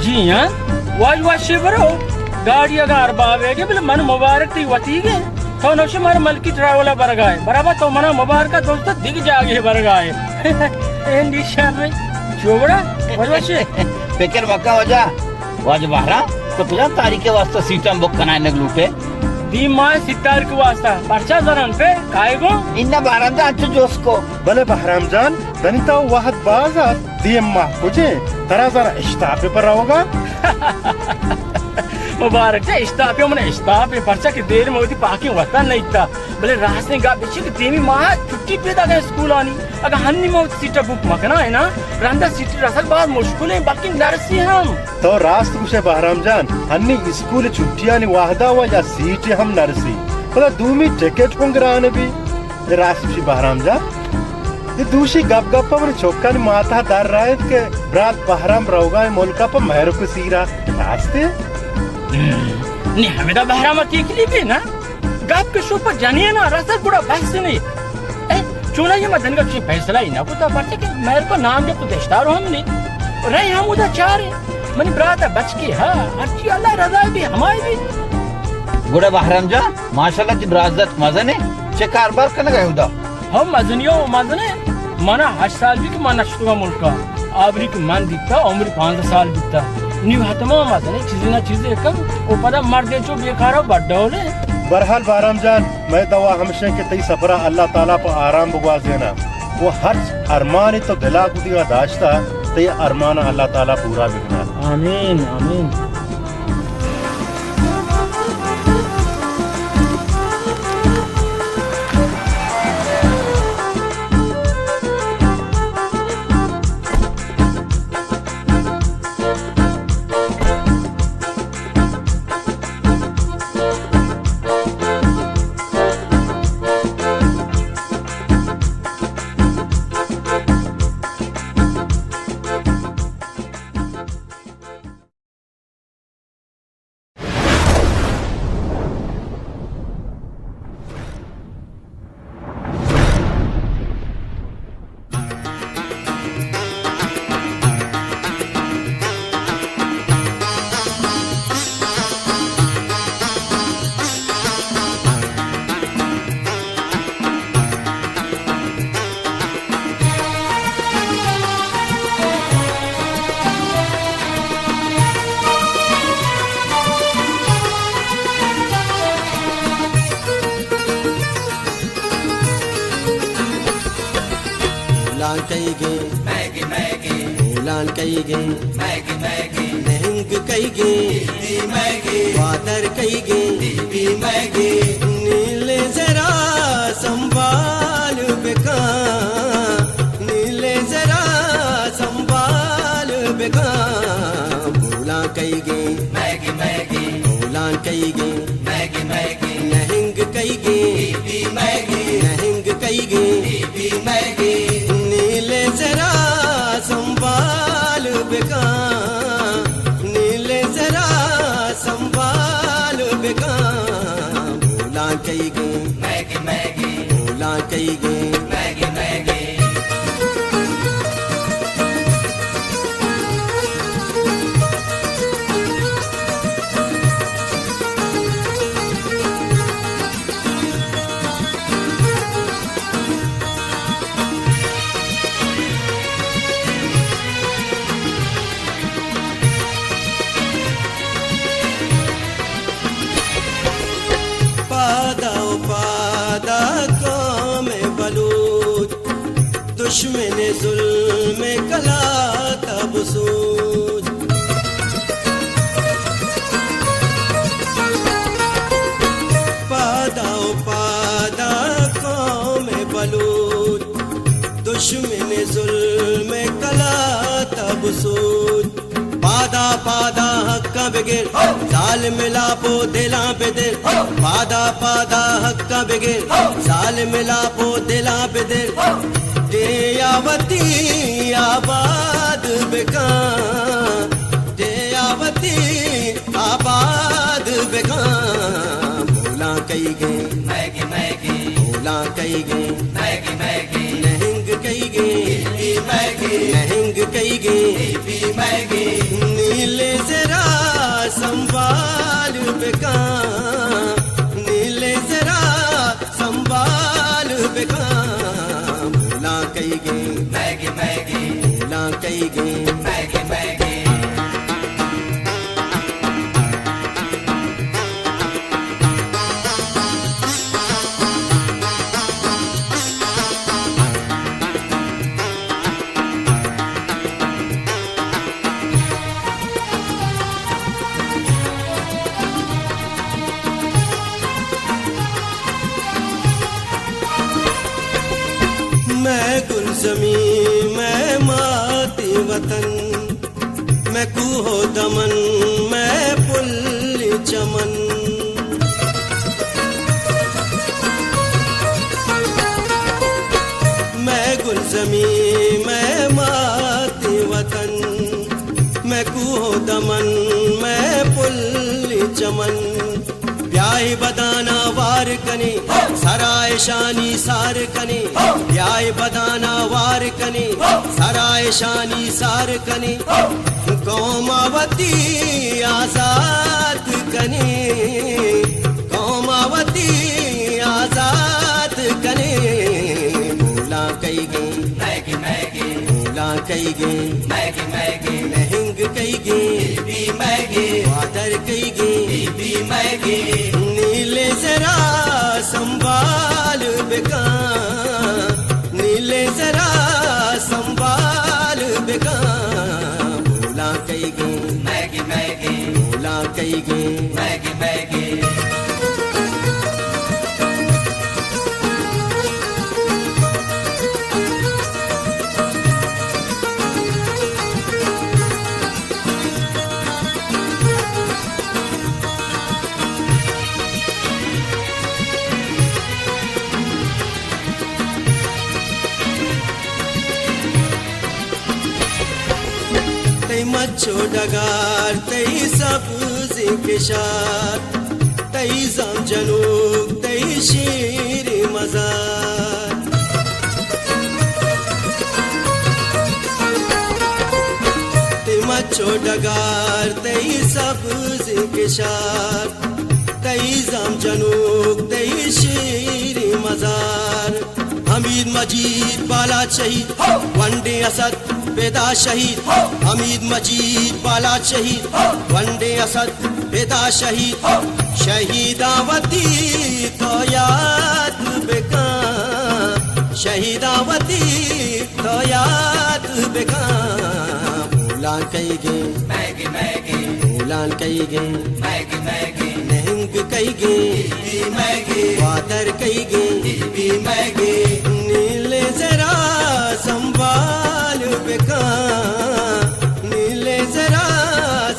جی ہاں، واج واج شے برو۔ گاڑی اگاں اربابے گے، بلے من مبارک تئی وتیگے۔ تو نوشے مارا ملکی ٹریولا برگائے۔ برابر تو منا مبارک دوست دگ جاگے برگائے۔ اینڈی شر۔ چوبڑا، واج واج شے۔ فکر مکا واجہ۔ واجہ بہرام، تو کجام تاریخ واسطہ سیٹاں بک کنائینگ لوٹے؟ دی ماہ سی تاریخ واسطہ۔ پرچا زرن پہ کائے گو؟ انہ بہرام جان، انچو جوس کو۔ بلے بہرام جان، دنی تو وہد باز است، دیم ماہ کجے، ترا زر اشتاپے پر روگا۔ مبارک جان، اشتاپے من اشتاپے، پرچا کہ دیر میں وتی پاکیں وطن نیتا۔ بلے راستیں گپ اچی کہ دیمی ماہ چھٹی پیدا گئے اسکولانی۔ اگاں ہنی ما وتی سیٹ بک مکنائیں نا، رندا سیٹ رسگ باز مشکل ہیں، بلکہ نرسی ہم۔ تو راست گوشے بہرام جان، ہنی اسکول چھٹیانی وہدا و یا سیٹ ہم نرسی۔ پدا دومی ٹکٹ ہم گران بی۔ اے راست گوشی بہرام جان۔ اے دوشی گپ گپ من چوکانی ماتا در رائت کہ برات بہرام روگا ملکا پہ مہرک سیرا۔ راستے؟ نی ہمیدا بہرام تکلیفے نا۔ گپ کہ شو پہ جنینا رسد گڑا بس نے۔ اے، چونائی ما دنگا چی فیصلہ ہی نہ کتا، پرچہ کہ مہر کو نام جب تو دشتار ہم نے۔ رہے ہم ادا چارے۔ منی برات بچکے ہا، ہرچی اللہ رضا بی ہمائی بی۔ گڑا بہرام جان، ماشاءاللہ تی برازت مزنے، چہ کاربار کنگا ہے ادا؟ ہم مزنی ہو مزنے، منا ہشت سال بی کہ من نشتگا ملکا۔ آبری کہ من دیتا، عمری پانزدہ سال بیتا۔ نیو حتما مزنے، چیزی نہ چیزی کم، او پدا مردے چو بیکارا بڈولے۔ برحال بہرام جان، مئے دعا ہمشیں کہ تئی سفرا اللہ تعالی پہ آرام بگوازینا۔ و ہرچ ارمانے تو دلا گدیا داشتا، تئی ارمانا اللہ تعالی پورا بکنا۔ آمین، آمین۔ بولان کئیگیں، میگی میگی۔ بولان کئیگیں، میگی میگی۔ نہنگ کئیگیں، بی بی میگی۔ واتر کئیگیں، بی بی میگی۔ نیلے زرا سنبھال بکاں، نیلے زرا سنبھال بکاں۔ بولان کئیگیں، میگی میگی۔ بولان کئیگیں، میگی میگی۔ نہنگ کئیگیں، بی بی میگی۔ نہنگ کئیگیں، بی بی میگی۔ نیلے زرا سنبھال بکاں، نیلے زرا سنبھال بکاں۔ بولان کئیگیں، میگی میگی۔ بولان کئیگیں، میگی میگی۔ سوچ۔ پادا پادا حقاں بگر، ظالم لاپ و دلاں بدر۔ پادا پادا حقاں بگر، ظالم لاپ و دلاں بدر۔ ڈیہہ وتی آباد بکن، ڈیہہ وتی آباد بکن۔ بولاں کئیگیں، میگی میگی۔ بولاں کئیگیں، میگی میگی۔ نہنگ کئیگیں، بی بی میگی۔ نہنگ کئیگیں، بی بی میگی۔ نیلیں زرا سنبھال بکن، نیلیں زرا سنبھال بکن۔ بولاں کئیگیں، میگی میگی۔ بولاں کئیگیں، میگی میگی۔ مئے گلزمین، مئے ماتی وطن، مئے کوہ و دمن، مئے پل چمن۔ مئے گلزمین، مئے ماتی وطن، مئے کوہ و دمن، مئے پل چمن۔ بیائے بدانا وار کنیں، سرا اشانی سار کنیں۔ بیائے بدانا وار کنیں، سرا اشانی سار کنیں۔ قوم وتی آزاد کنیں، قوم وتی آزاد کنیں۔ بولاں کئیگیں، میگی میگی۔ بولاں کئیگیں، میگی میگی۔ نہنگ کئیگیں، بی بی میگی۔ گوادر کئیگیں، بی بی میگی۔ نیلیں زرا سنبھال بکن، نیلیں زرا سنبھال بکن۔ بولاں کئیگیں، میگی میگی۔ بولاں کئیگیں، میگی میگی۔ تئی مچ و ڈگار، تئی سبزیں کشار، تئی زام جنوک، تئی شیریں مزار۔ تئی مچ و ڈگار، تئی سبزیں کشار، تئی زام جنوک، تئی شیریں مزار۔ حمید مجید بالاچ شہید، ہو! ونڈیں اسد پدا شہید۔ ہو! حمید مجید بالاچ شہید، ہو! ونڈیں اسد پدا شہید۔ ہو! شہیداں وتی تو یاد بکن، شہیداں وتی تو یاد بکن۔ بولاں کئیگیں، میگی میگی۔ بولاں کئیگیں، میگی میگی۔ نہنگ کئیگیں، بی بی میگی۔ گوادر کئیگیں، بی بی میگی۔ نیلیں زرا سنبھال بکن، نیلیں زرا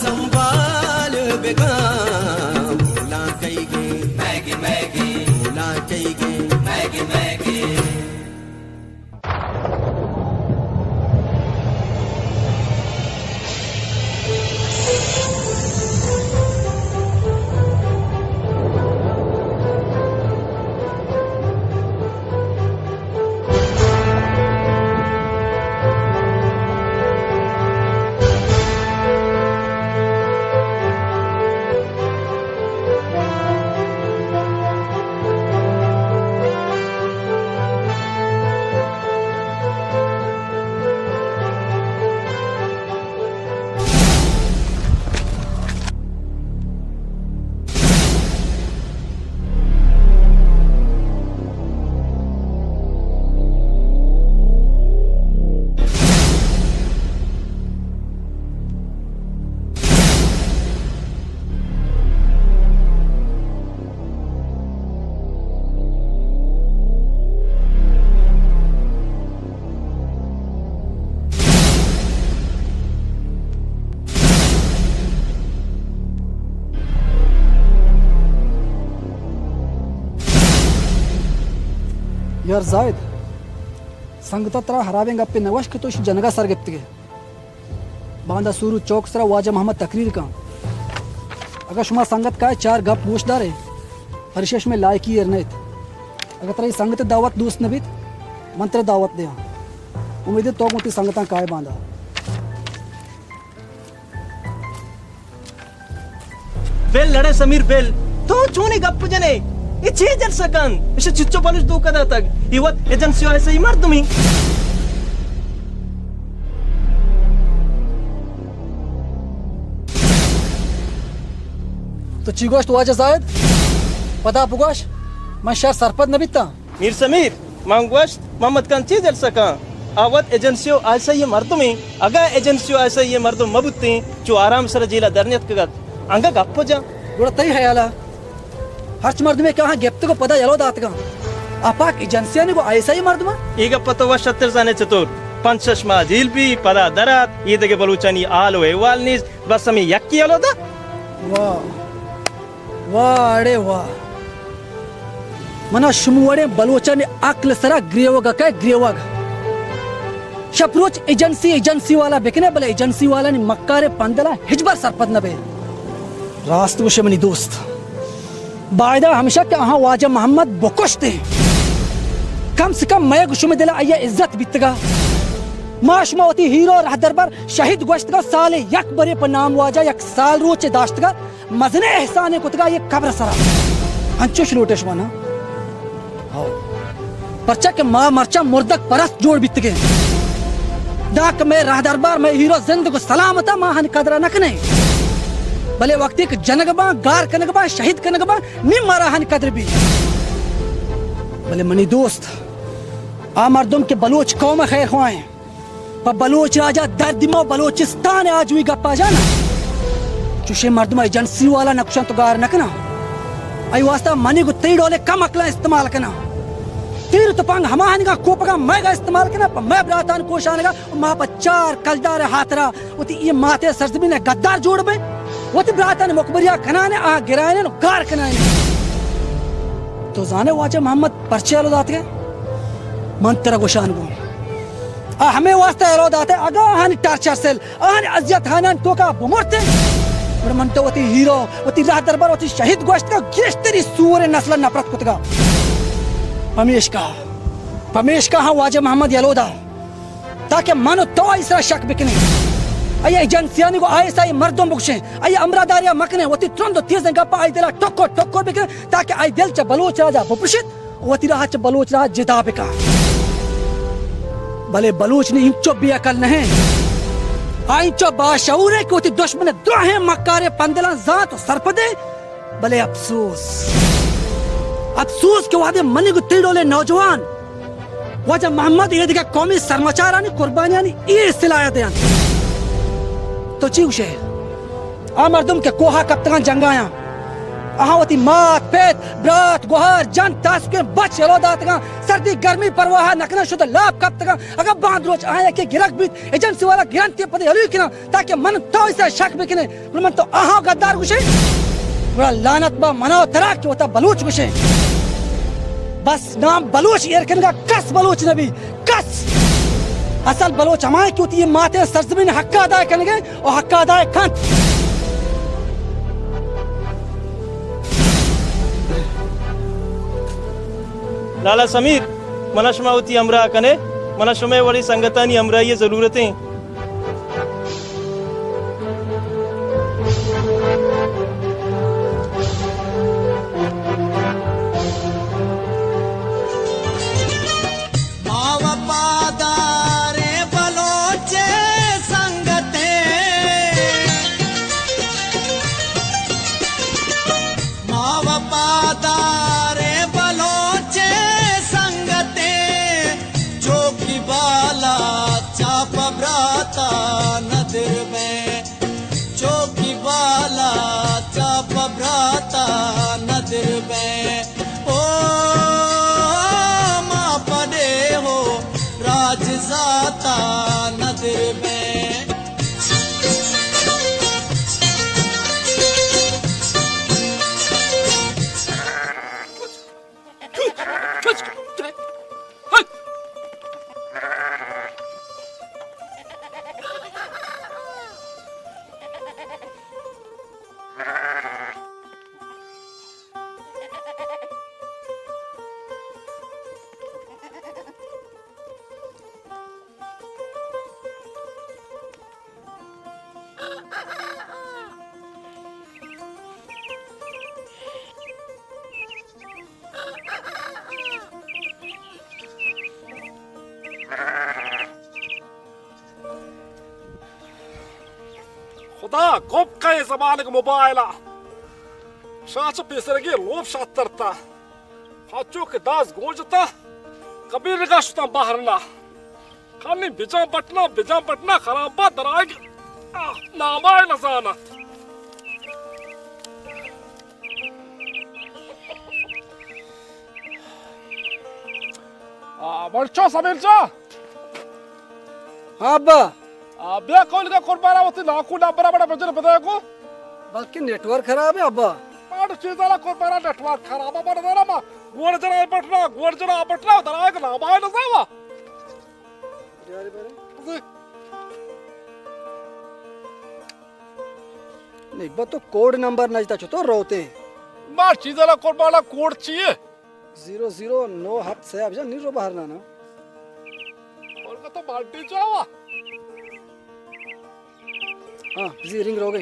سنبھال بکن۔ بولاں کئیگیں، میگی میگی۔ بولاں کئیگیں، میگی میگی۔ یار زاہد، سنگتا ترا ہرابیں گپے نہ گوشت کہ تو ایشی جنگا سر گپتگے۔ باندا سورو چوک سرا واجہ محمد تقریر کن۔ اگاں شما سنگت کائے چار گپ گوش دارے، پرشش میں لائقی ایر نیت۔ اگاں ترا اے سنگت دعوت دوست نہ بیت، من ترا دعوت دیاں۔ امید تو گوں تئی سنگتاں کائے باندا۔ بل اڑے سمیر بل، تو چونیں گپ جنے؟ اے چے جلسہ کن؟ ایشی چچو بلوچ دھوکہ داتگ۔ اے وت ایجنسی ءُ آئی ایس آئی مردمے۔ تو چی گوشت واجہ زاہد؟ پدا بگوش، من شر سرپد نہ بیتاں۔ میر سمیر، من گوشت، محمد خان چے جلسہ کن؟ آ وت ایجنسی ءُ آئی ایس آئی ءِ مردمے۔ اگاں ایجنسی ءُ آئی ایس آئی ءِ مردم مہ بوتیں، چو آرام سرا جیلا در نیتکگ ات۔ انگا گپ جن۔ گڑا تئی ہیالا ہرچ مردمے کہ آہاں گپتگ ءُ پدا یلو داتگاں، آ پاک ایجنسیانی گوں آئی ایس آئی ءِ مردماں؟ اے گپ تو وش شتر زانے چطور؟ پنچ شش ماہ جیل بی، پدا در آت، اے دگہ بلوچانی حال ءُ احوال نیست، بس ہمے یکے یلو دات۔ واہ۔ واہ اڑے واہ۔ منا شمو وڑیں بلوچانی عقل سرا گریوگ کئے گریوگ۔ شپ روچ ایجنسی، ایجنسی والا بکنے، بلے ایجنسی والانی مکاریں پندلاں ہچبر سرپد نہ بے۔ راست گوشے منی دوست۔ بایدہ ہمشہ کہ آہاں واجہ محمد بکشتیں۔ کم سے کم مئے گوں شمے دلا آئی ءِ عزت بیتگا۔ ما شما وتی ہیرو رہدربر شہید گوشتگا، سال یک برے پہ نام واجہ یک سال روچے داشتگا۔ مزنیں احسانے کتگا اے قبر سرا۔ انچوش لوٹے شما نا؟ ہو۔ پرچا کہ ما مرچاں مردگ پرست جوڑ بیتگیں۔ داں کہ مئے رہدربار، مئے ہیرو زندگ ءُ سلامت ءَ، ما آہانی قدر ءَ نہ کنیں۔ بلے وقتی کہ جنگ باں، گار کنگ باں، شہید کنگ باں، نی مارا آہانی قدر بی۔ بلے منی دوست، آ مردم کہ بلوچ قوم ءِ خیر خواہیں، پہ بلوچ راج ءَ دردی ما بلوچستان ءِ آجوئی گپا جانا۔ چوشیں مردم ایجنسی والا نہ کشاں تو گار نہ کناں۔ اے واسطہ منی گوں تئی ڈولے کم عقلاں استعمال کناں۔ تیر تپنگ ہماہنگاں کوپگاں مئیگا استعمال کناں، پہ مئے براتان کوشانگا ما پہ چار کلدار ءِ ہاترا وتی اے ماتے سرزمین ءِ گدار جوڑ بیں۔ وتی براتان مکبریا کنانے، آ گرائنے گار کنانے۔ تو زانے واجہ محمد پرچے یلو داتگے؟ من ترا گوشان گوں۔ آ ہمے واسطہ یلو داتے، اگاں آہانی ٹارچر سیل، آہانی اذیت ہانان توکا بمرتے، گڑا من تو وتی ہیرو، وتی رہدربر، وتی شہید گوشتگا گیشتری سور نسل نفرت کتگا۔ پمیشکا، پمیشکا ہاں واجہ محمد یلو دا، تاکہ من و تو آئی سرا شک بکنیں۔ آئی ایجنسیانی گو آئی ایس آئی مردم بگشیں، آئی ہمراہداریا مکنیں، وتی ترند و تیزیں گپا آئی دلا ٹکر ٹکر بکنیں، تاکہ آئی دل چہ بلوچ راجا بپرشیت۔ وتی راہ چہ بلوچ راہ جتا بکا۔ بلے بلوچ نی انچو بے عقل نہ انت۔ آ انچو باشعور انت کہ وتی دشمن دراہیں مکاریں پندلاں زانت و سرپدے۔ بلے افسوس، افسوس کہ وہدے منی گو تئی ڈولیں نوجوان واجہ محمد ایدگہ قومی سرمچارانی قربانیانی اے صلہ ء دینت۔ تو چی گوشے؟ آ مردم کہ کوہا کپتگاں جنگایاں، آہاں وتی مات، پت، برات، گوہار، جن، تاسکیں بچ یلو داتگاں، سردی گرمی پرواہ نکناں، شد لاپ کپتگاں۔ اگاں باند روچ آہاں یکے گرگ بیت، ایجنسی والا گرنتی پدے یلوی کناں، تاکہ من تو ایسا شک بکنیں۔ گڑا من تو آہاں گدار گوشے؟ گڑا لعنت با منا و ترا کہ وتا بلوچ گوشے۔ بس نام بلوچ ایر کنگا کس بلوچ نبی، کس۔ اصل بلوچ ہمائیں کہ وتی ماتیں سرزمین حق ادا کنگے و حق ادا کنت۔ لالا سمیر، منا شما وتی ہمراہ کنے، منا شمے وڑی سنگتانی ہمراہی ضرورت ہیں۔ ما وفاداریں بلوچ سنگتے، ما وفاداریں بلوچ سنگتے، چوکی بالا چاپ برا تا گپ کئے زمانگ موبائل ءَ۔ شاہ چہ پیسرگی لوپ شاترتا۔ ہچو کہ داز گونجتا۔ کبیر گشتاں بہر نہ۔ کانی بجان بٹنا، بجان بٹنا خراب با درائگ۔ آہ، نامائے نزانت۔ آ، مرچو سمیر جان۔ ہاں ابا۔ آ، بیا کول کا قربانا وتی ناکو نمبر بڑا بجن بدے کو۔ بلکہ نیٹ ورک خراب ہے ابا۔ آڑ چیز والا قربانا نیٹ ورک خراب ہے، بڑا دینا ما۔ گوڑ جنا بٹنا، گوڑ جنا بٹنا، درائے نامائے نزاوا۔ نہیں، با تو کوڈ نمبر نجتا چطور روتے؟ ما چیز والا قربانا کوڈ چیے؟ زیرو زیرو نو ہفت سے اب جان نیرو بہر نانا۔ اور کا تو بالٹی چاوا؟ ہاں، بزی رنگ روگے۔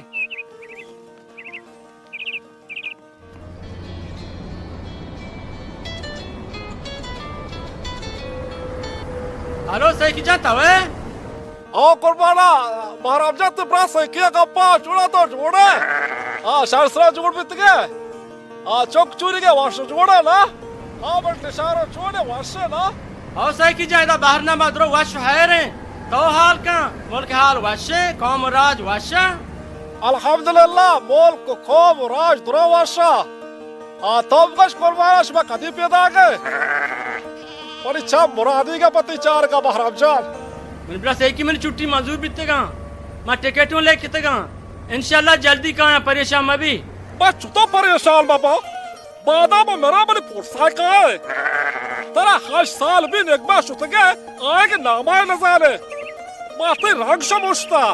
ہلو، سیکی جان، تو ئے؟ او قربانا، مہراب جان، تو برا سیکی گپا، جوڑا تو جوڑے۔ ہاں، شہر سرا جوڑ بیتگے۔ آ، چک چوری کے وش جوڑا نا؟ آ، بل نشارو چوڑے وش نا؟ او سیکی جان، ادا بہر نہ ما درو وش حیریں۔ تو حال کن، ملک حال وشیں، قوم راج وشیں۔ الحمدللہ، ملک، قوم، راج درو وشا۔ آ، تو بگش قربانا شما کدی پیدا گئے؟ منی چم مرادی گا پتی چار گا بہرام جان۔ من برا سیکی منی چھٹی منظور بیتگاں۔ ما ٹکٹوں لیکتگاں۔ انشاءاللہ جلدی کایاں، پریشان مبی۔ بس چتو پریشان مبا۔ بادا ما مرا منی پرسا کائے۔ ترا ہشت سال بی نگبہ شتگے، آئے کہ نامائے نزانے۔ ما تئی رنگ شمشتا۔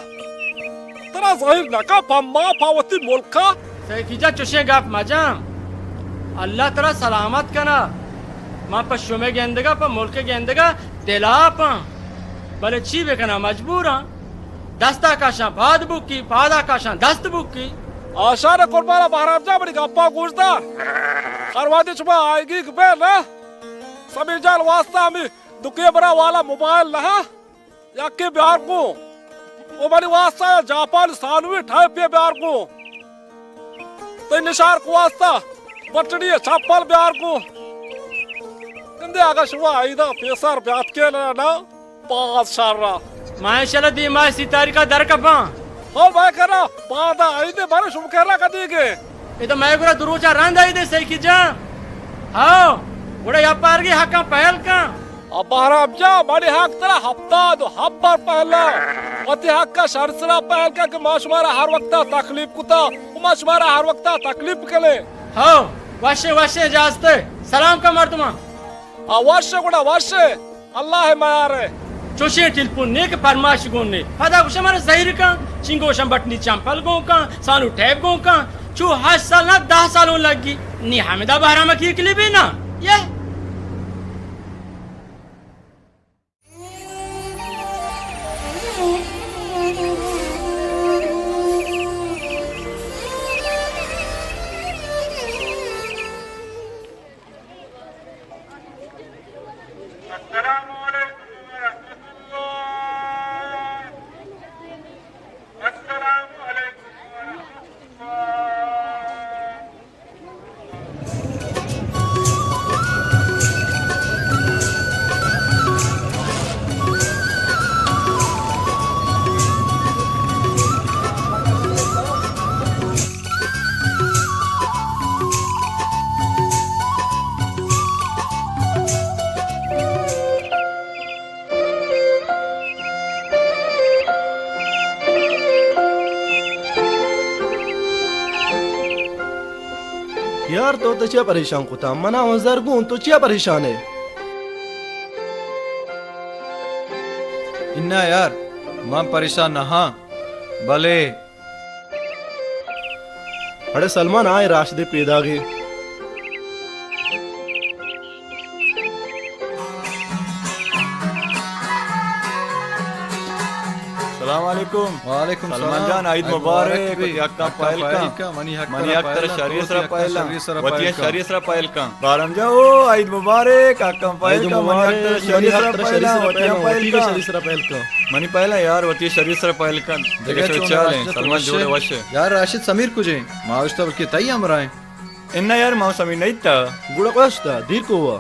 ترا ظاہر نکا پہ ما پہ وتی ملکا۔ سیکی جان چشیں گپ مجن۔ اللہ ترا سلامت کنا۔ ما پہ شمے گندگا، پہ ملک گندگا دلاپاں۔ بلے چی بکناں، مجبوراں۔ دستا کشاں پاد بوکی، پادا کشاں دست بوکی۔ آشان قربانا بہرام جان منی گپا گوش دار۔ ہر وہدی شما آئیگی کہ بے نہ۔ سمیر جان واسطہ ہمیں دکے برا والا موبائل نہ۔ یکے بیار گوں۔ او منی واسطہ جاپان سانوی ٹائپے بیار گوں۔ تئی نشار کو واسطہ بٹڑی چپل بیار گوں۔ گندے اگا شما ایدا پیسر بیات کے نہ، نہ، باز شر را۔ ما انشاءاللہ دی ماہ سی تاریخ در کپاں۔ ہو بھائی کرا، بادا ایدے بارے شما کرا کدی گے۔ اے تو میں گرا دروچا رند ایدے سیکی جان۔ ہاؤ، گڑا یا پارگی حقاں پہل کن۔ آ بہرام جان، منی حق ترا ہفتاد و ہپت بر پہلا۔ وتی حقا شر سرا پہل کن کہ ما شمارا ہر وقتا تکلیف کتا و ما شمارا ہر وقتا تکلیف کنے۔ ہو، وشے، وشے اجازتے۔ سلام کن مردمان۔ آ وشے گڑا وشے۔ اللہ میارے۔ چوشیں ٹیلپون نے کہ پرماش گون نے۔ پدا گوشم مارا زہیر کن، چنگوشم بٹنی چمپل گون کن، سانو ٹیپ گون کن۔ چو ہشت سال نہ، دہ سال اوں لگی۔ نی ہمدا بہرام کی کلی بھی نا۔ یہ السلام علیکم ورحمۃ اللہ۔ السلام علیکم ورحمۃ اللہ۔ یار، تو تو چیا پریشان کتا؟ منا ہوں زر گون، تو چیا پریشان ہے؟ انا یار، من پریشان نہ ہاں، بلے اڑے سلمان، آئے راشدے پیداگے۔ سلام علیکم۔ وعلیکم سلمان جان، عید مبارک۔ وتی حقاں پہل کن۔ منی حق ترا شری سرا پہل کن۔ وتی شری سرا پہل کن۔ بارم جان، او عید مبارک، حقاں پہل کن۔ منی حق ترا شری سرا پہل کن۔ وتی شری سرا پہل کن۔ منی پہل یار، وتی شری سرا پہل کن۔ دگہ چو چال ہیں، سلمان جوڑ وش۔ یار راشد، سمیر کجے؟ ما اشتا بلکہ تئی ہمراہ ہیں۔ اناں یار، ما سمیر نہیں تا۔ گڑا کجا شتا؟ دیر کو ہوا؟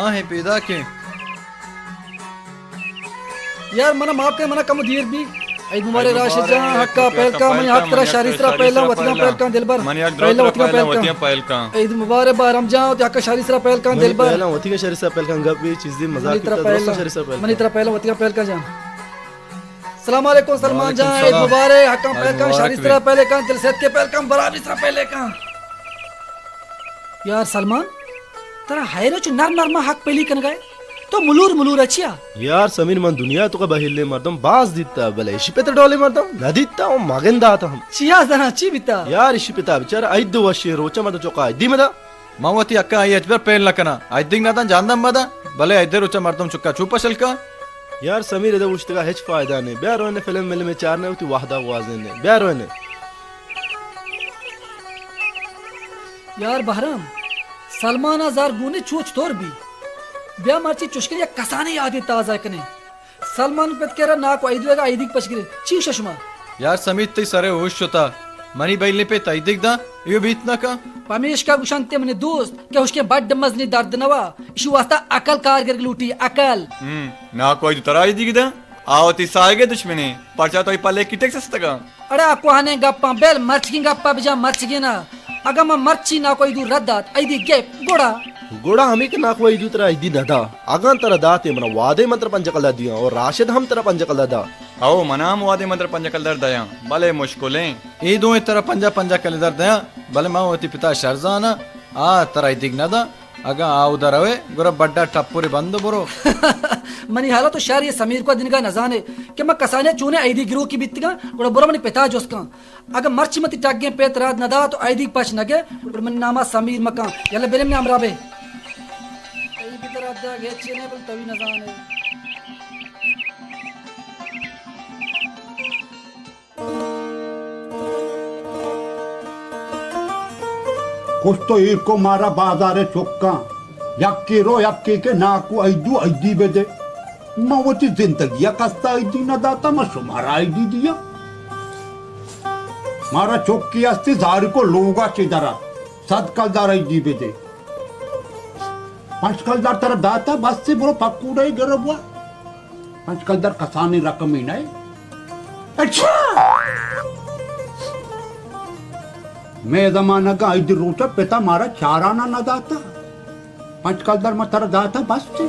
آ ہیں پیدا کے۔ یار، منا معاف کن، منا کم دیر بی۔ عید مبارک راشد جان، حقا پہل کن، منی حق ترا شری سرا پہل کن، وتیاں پہل کن دلبر۔ پہل وتیاں پہل کن۔ عید مبارک بارم جان، وتی حقا شری سرا پہل کن دلبر۔ پہل وتیاں شری سرا پہل کن، گپ بی چیز دی مذاق کی، دوستاں شری سرا پہل کن۔ منی ترا پہل وتیاں پہل کن جان۔ سلام علیکم سلمان جان، عید مبارک، حقا پہل کن، شری سرا پہل کن، دل سیت کے پہل کن، برابری سرا پہل کن۔ یار سلمان، ترا حیرہ چو نرم نرم حق پہلی کنگا ہے۔ تو ملور ملور اچیا؟ یار سمیر، من دنیا تو کا بہلے مردم باز دیتا، بلے اشی پتر ڈولے مردم نہ دیتا و مگن داتا ہم۔ چیا زنا چی بیتا؟ یار اشی پتا بچار، عید وشی روچا مردم چوکا عیدی مدا۔ من وتی حقاں آئی ہچبر پہل نہ کناں۔ آئی دگہ نداں، جاندم مداں، بلے آئی دے روچا مردم چکا چو پشل کن۔ یار سمیر، ادا اوشتگا ہچ فائدہ نے۔ بیا روئنے فلم ملم چارنے، وتی وحدہ گوازینے۔ بیا روئنے۔ یار بہرام، سلمانا زار گونے چوچ طور بی۔ بیا مرچی چشکے یک کسانے یادی تازہ کنے۔ سلمان پت کرا ناکو عید وگا عیدیگ پش گرے۔ چی گوشا شما؟ یار سمیر، تئی سرے ہوش شتا۔ منی بئیلیں پت عیدیگ داں، ایو بیت نہ کن۔ پمیشکا گوشنت منی دوست کہ ہشکیں بڈ مزنی درد نوا، اشی واسطہ عقل کار گرگ لوٹی، عقل۔ ہم، ناکو عید ترا عیدیگ داں، آ وتی ساہگے دشمنے، پرچا تو ای پلے کی ٹیکس استگا۔ اڑے آ کوہنیں گپاں بل، مرچگیں گپا بجا مرچگیں نا۔ اگاں ما مرچی ناکو ایدو رد دات، ایدی گپ، گڑا؟ گڑا ہمیں کہ ناکو ایدو ترا ایدی نہ دا۔ اگاں ترا داتے منا وعدے من ترا پنجاہ کلدار دیاں اور راشد ہم ترا پنجاہ کلدار دا۔ او منا ہم وعدے من ترا پنجاہ کلدار دیاں، بلے مشکلیں۔ اے دوئیں ترا پنجاہ پنجاہ کلدار دیاں، بلے ما وتی پتا شر زاناں، آ ترا ایدیگ نہ دا۔ اگاں آ اودا روئے، گڑا بڈا ٹپرے بند برو۔ منی حالا تو شر یہ سمیر کو دنگا نزانے کہ ما کسانیا چونے ایدی گروکی بیتگاں، گڑا برو منی پتا جست کن۔ اگاں مرچی متی ٹگیں پت رد نہ دات و ایدیگ پش نہ گئے، گڑا منی ناما سمیر مکن۔ یلا برے منی ہمراہ بے۔ ای پت رد دگ ہچی نہ بل توی نزانے۔ کشت و ایر کو مارا بازار چکاں، یکی رو یکی کہ ناکو ایدو ایدی بدے۔ ما وتی زندگی ء کستا ایدی نہ داتا، ما شمارا ایدی دیا۔ مارا چکی استی زاری کو لوگا چی درا صد کلدار ایدی بدے۔ پنچ کلدار ترا داتا، بس برو پکوڑے گربوا۔ پنچ کلدار کسانی رقمی نئے۔ اچھا! مئے زمانگ ء عید روچ ء پت ء مارا چاران ء نہ دات ء۔ پنچ کلدار ما ترا دات ء بس چے؟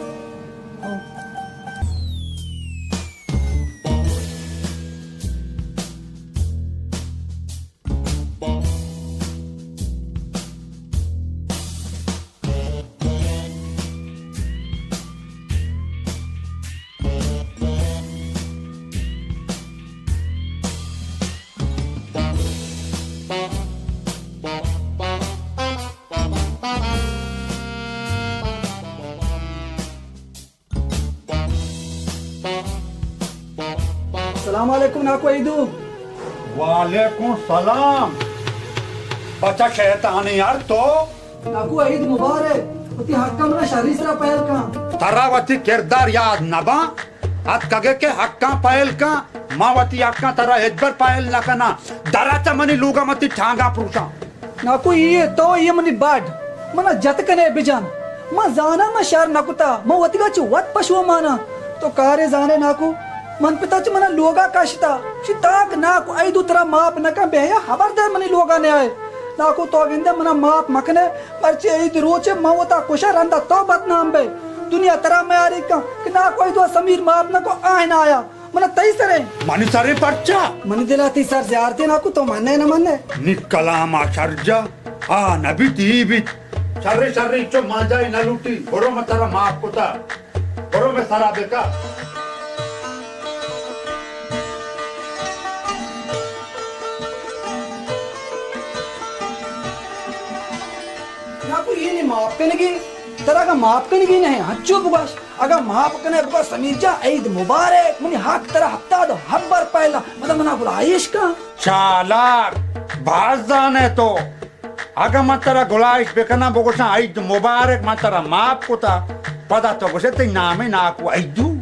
السلام علیکم ناکو ایدو۔ وعلیکم سلام۔ بچا شیطانی یار تو۔ ناکو عید مبارک۔ وتی حقاں منا شری سرا پہل کن۔ ترا وتی کردار یاد نباں؟ اتکگے کہ حقاں پہل کن، ما وتی حقاں ترا ہچبر پہل نہ کناں۔ درا چہ منی لوگا متی ٹانگاں پروشاں۔ ناکو، اے تو، اے منی بڈ، منا جت کنے بجن۔ من زاناں من شر نہ کتا، من وتیگا چہ وت پشو ماناں۔ تو کارے زانے ناکو، من پتا چہ منا لوگا کشتا۔ چی تاک ناکو، ایدو ترا ماپ نہ کن، بہیا خبردار منی لوگا نیائے۔ ناکو تو گندے منا ماپ مکنے، مرچی عید روچے من وتا کشا رندا تو بدنام بے۔ دنیا ترا میاری کن کہ ناکو ایدو سمیر ماپ نہ کو آہن آیا۔ منا تئی سرے۔ منی سرے پرچا؟ منی دلا تئی سر زیارتے ناکو، تو منے نہ منے۔ نی کلام آ شرجا، آ نبی تی بیت۔ شرے شرے چو ماجائی نہ لوٹی، برو من ترا معاف کتا۔ برو میں سرا بکا۔ ناکو یہ نے معاف کنگی، ترا کا معاف کنگی نہیں، ہنچو بگاش۔ اگاں ماپ کنے بگو سمیر جان، عید مبارک، منی حق ترا ہفتاد ہبر پہلا، پدا منا گلائیش کن۔ چالاک، باز زانے تو۔ اگاں من ترا گلائیش بکناں، بگوشاں عید مبارک، من ترا ماپ کتا، پدا تو گوشے تئی نام ناکو عیدو،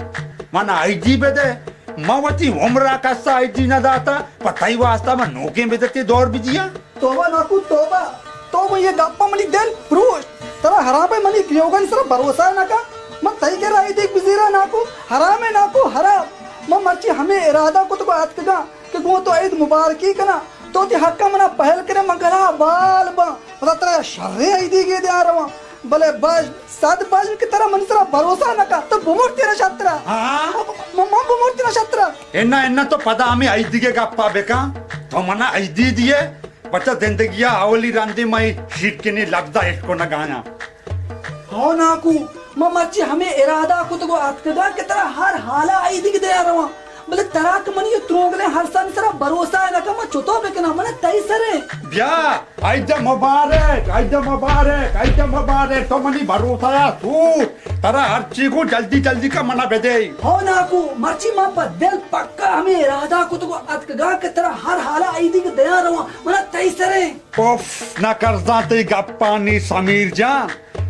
منا عیدی بدے۔ من وتی عمرا کسا عیدی نہ داتا، پہ تئی واسطہ من نوکیں بدتی دور بدیاں۔ توبہ ناکو توبہ، تو من یہ گپا منی دل پروشت۔ ترا حرام ہے منی پیوگن سرا بھروسہ نہ کا۔ من تئی کرا عیدی بزیرا ناکو، حرام ہے ناکو حرام۔ من مرچی ہمیں ارادہ کت کو آتکگاں کہ گوں تو عید مبارکی کنا۔ تو تی حقا منا پہل کرے من گلا بال باں۔ پدا ترا شریں عیدی گے دیا رواں۔ بلے بژن، صد بژن کہ ترا منی سرا بھروسہ نہ کا، تو بمرتی نہ شترا۔ ہاں؟ م-، م-، من بمرتی نہ شترا۔ انا، انا تو پدا ہمیں عیدی کے گپا بکن، تو منا عیدی دیے، بچہ زندگیا اولی رندی میں شیرکنی لبزا اشکو نہ گایا۔ ہو ناکو، من مرچی ہمیں ارادہ کتگو آتکگا کہ ترا ہر حالا عیدی کے دیا رواں۔ بلے ترا کہ منی ترونگلیں ہرسانی سرا بھروسہ نہ کا، من چتو بکناں، من تئی سرے۔ بیا، عید مبارک، عید مبارک، عید مبارک، تو منی بھروسہ یا سوت، ترا ہرچی گو جلدی جلدی کا منا بدے۔ ہو ناکو، مرچی من پہ دل پکا ہمیں ارادہ کتگو اتکگا کہ ترا ہر حالا عیدی کے دیا رواں، منا تئی سرے۔ اف، نہ کرزاں تئی گپانی سمیر جان،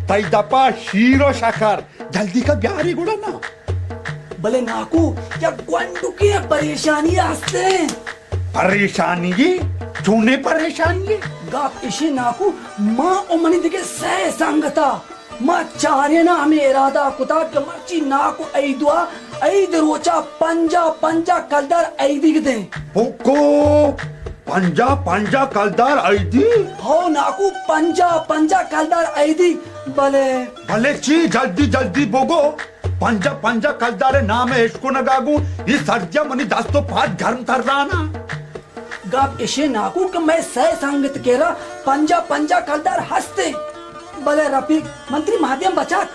تئی دپا شیر و شکر، جلدی کا بیاری گڑا نا۔ بلے ناکو، یک گونڈکیں پریشانی ہستیں۔ پریشانی؟ چونیں پریشانی؟ گپ اشی ناکو، ما و منی دگہ سئے سنگتا، ما چاریناں ہمے ارادہ کتا کہ مرچی ناکو عیدوا، عید روچا پنجاہ پنجاہ کلدار عیدیگ دیں۔ پکو، پنجاہ پنجاہ کلدار عیدی؟ ہو ناکو، پنجاہ پنجاہ کلدار عیدی۔ بلے بلے چی؟ جلدی جلدی بگو۔ پنجاہ پنجاہ کلدار نام اشکنگا گوں، یہ سردیا منی دست و پاد گرم ترانا۔ گپ اشے ناکو کہ مئے سئے سنگت کرا پنجاہ پنجاہ کلدار ہستے۔ بلے رفیق، من تری مہدیم بچک،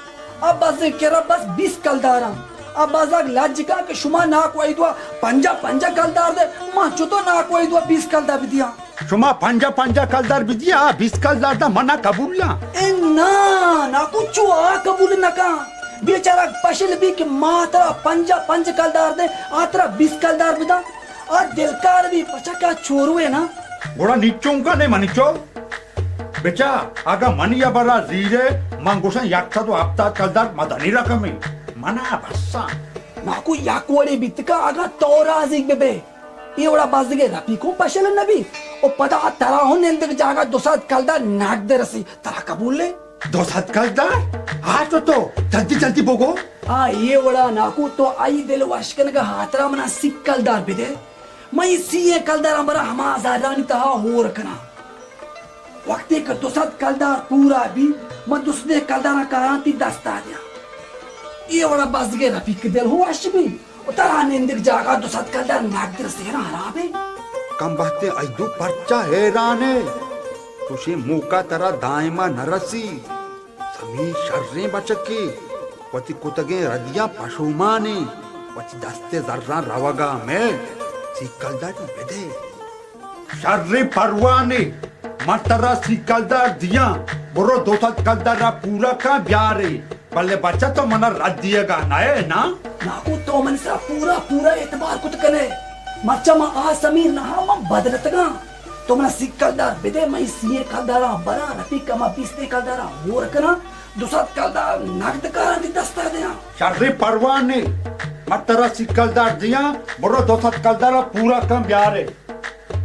اب بس کرا بس بیست کلداراں۔ اب بس اگ لج کا کہ شما ناکو عیدوا پنجاہ پنجاہ کلدار دے، ما چتو ناکو عیدوا بیست کلدار بدیاں؟ شما پنجاہ پنجاہ کلدار بدیا، آ بیست کلدار دا منا قبول نہ۔ اے نا، ناکو چو آ قبول نہ کن۔ بیچارہ پشل بی کہ ما ترا پنجاہ پنجاہ کلدار دے، آ ترا بیست کلدار بدا۔ آ دلکار بی پچکا چوروے نا۔ گڑا نیچون کنے منی چو۔ بچا، اگا منی برا زیرے، من گوشن یک سد و ہفتاد کلدار مدنی رقمی۔ منا بسا۔ ناکو یک وڑے بیتکا اگا تو راضی ببے۔ اے وڑا بزگے رفیقوں پشل نبی۔ او پدا ترا ہوں نندگ جاگا دو سد کلدار نقد رسی۔ ترا قبول ہے؟ دو سد کلدار؟ ہاں تو تو، جلدی جلدی بگو۔ آ، اے وڑا ناکو تو آئی دل وش کنگا ہاترا منا سی کلدار بدے۔ من اے سی کلدار ہم برا ہما زرانی تہا ہور کناں۔ وقتی کہ دو سد کلدار پورا بی، من دو سد کلداراں کاراں تی دستا دیاں۔ اے وڑا بزگے رفیق دل ہوں وش بی۔ و ترا نندگ جاگہ دو سد کلدار نقد رسینا حرابے۔ کم بہتیں عیدو پرچا حیرانے؟ چوشیں موقع ترا دائما نہ رسی۔ سمی شریں بچکے، وتی کتگیں ردیاں پشومانے، وتی دستے زراں روگا مئے، سی کلدار بدے۔ شریں پرواہ نے، من ترا سی کلدار دیاں، برو دو سد کلدار را پورا کن بیارے، بلے بچہ تو منا رد دیگا نئے نا؟ ناکو تو من سرا پورا پورا اعتبار کت کنے، مرچا من آ سمیر نہاں، من بدلتگاں۔ تو منا سی کلدار بدے، من سی کلداراں براں، رفیق ما بیست کلداراں ہور کناں، دو سد کلدار نقد کاراں تی دستا دیاں۔ شریں پرواہ نے، من ترا سی کلدار دیاں، برو دو سد کلدار پورا کن بیارے۔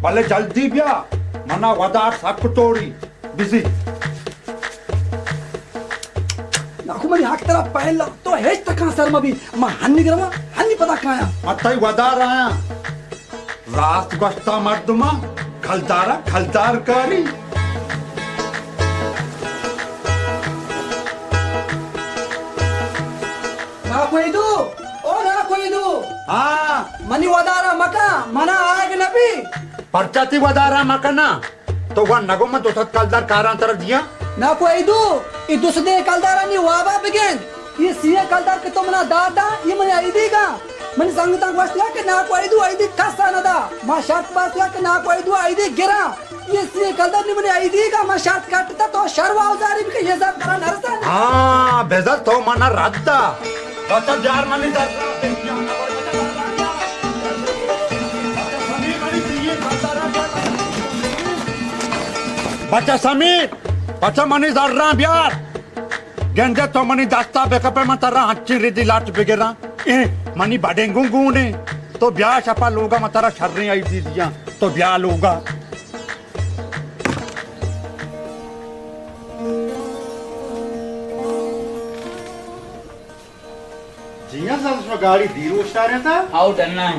بلے جلدی بیا، منا ودار سک توڑی، بزی۔ ناکو منی حق ترا پہلا، تو ہچ تکان سر مبی، ما ہنی گرما، ہنی پدا کایا۔ ما تئی ودار آیا۔ راست گوشتا مردماں، کلدارا کلدار کاری۔ ناکو عیدو، او ناکو عیدو۔ ہاں۔ منی ودارا مکن، منا آگ نبی۔ پرچا تی ودارا مکنا؟ تو وان نگو من دو سد کلدار کاراں ترا دیاں؟ ناکو عیدو، ای دو سدیں کلدارانی وابا بگند۔ ای سی کلدار کہ تو منا داتا، ای منی عیدیگا۔ منی سنگتاں گوشتیا کہ ناکو عیدو عیدی کسا ندا۔ ما شرط بستیا کہ ناکو عیدو عیدی گراں۔ ای سی کلدار نی منی عیدیگا، ما شرط کٹتا تو شر واوزاری بکن، یہ زر ترا نرسانی۔ ہاں، بزر تو منا رد دا۔ بچہ بیار منی در۔ بچہ سمیر، بچہ منی زراں بیار۔ گندے تو منی دستا بکپے، من ترا ہنچیں ردی لٹ بگراں۔ اے منی بڈنگوں گونے۔ تو بیا شپا لوگا، من ترا شریں آئی دی دیاں۔ تو بیا لوگا۔ جی ہاں، سر، شما گاڑی دیر اوشتارینتا؟ ہاؤ، ڈنا ہے۔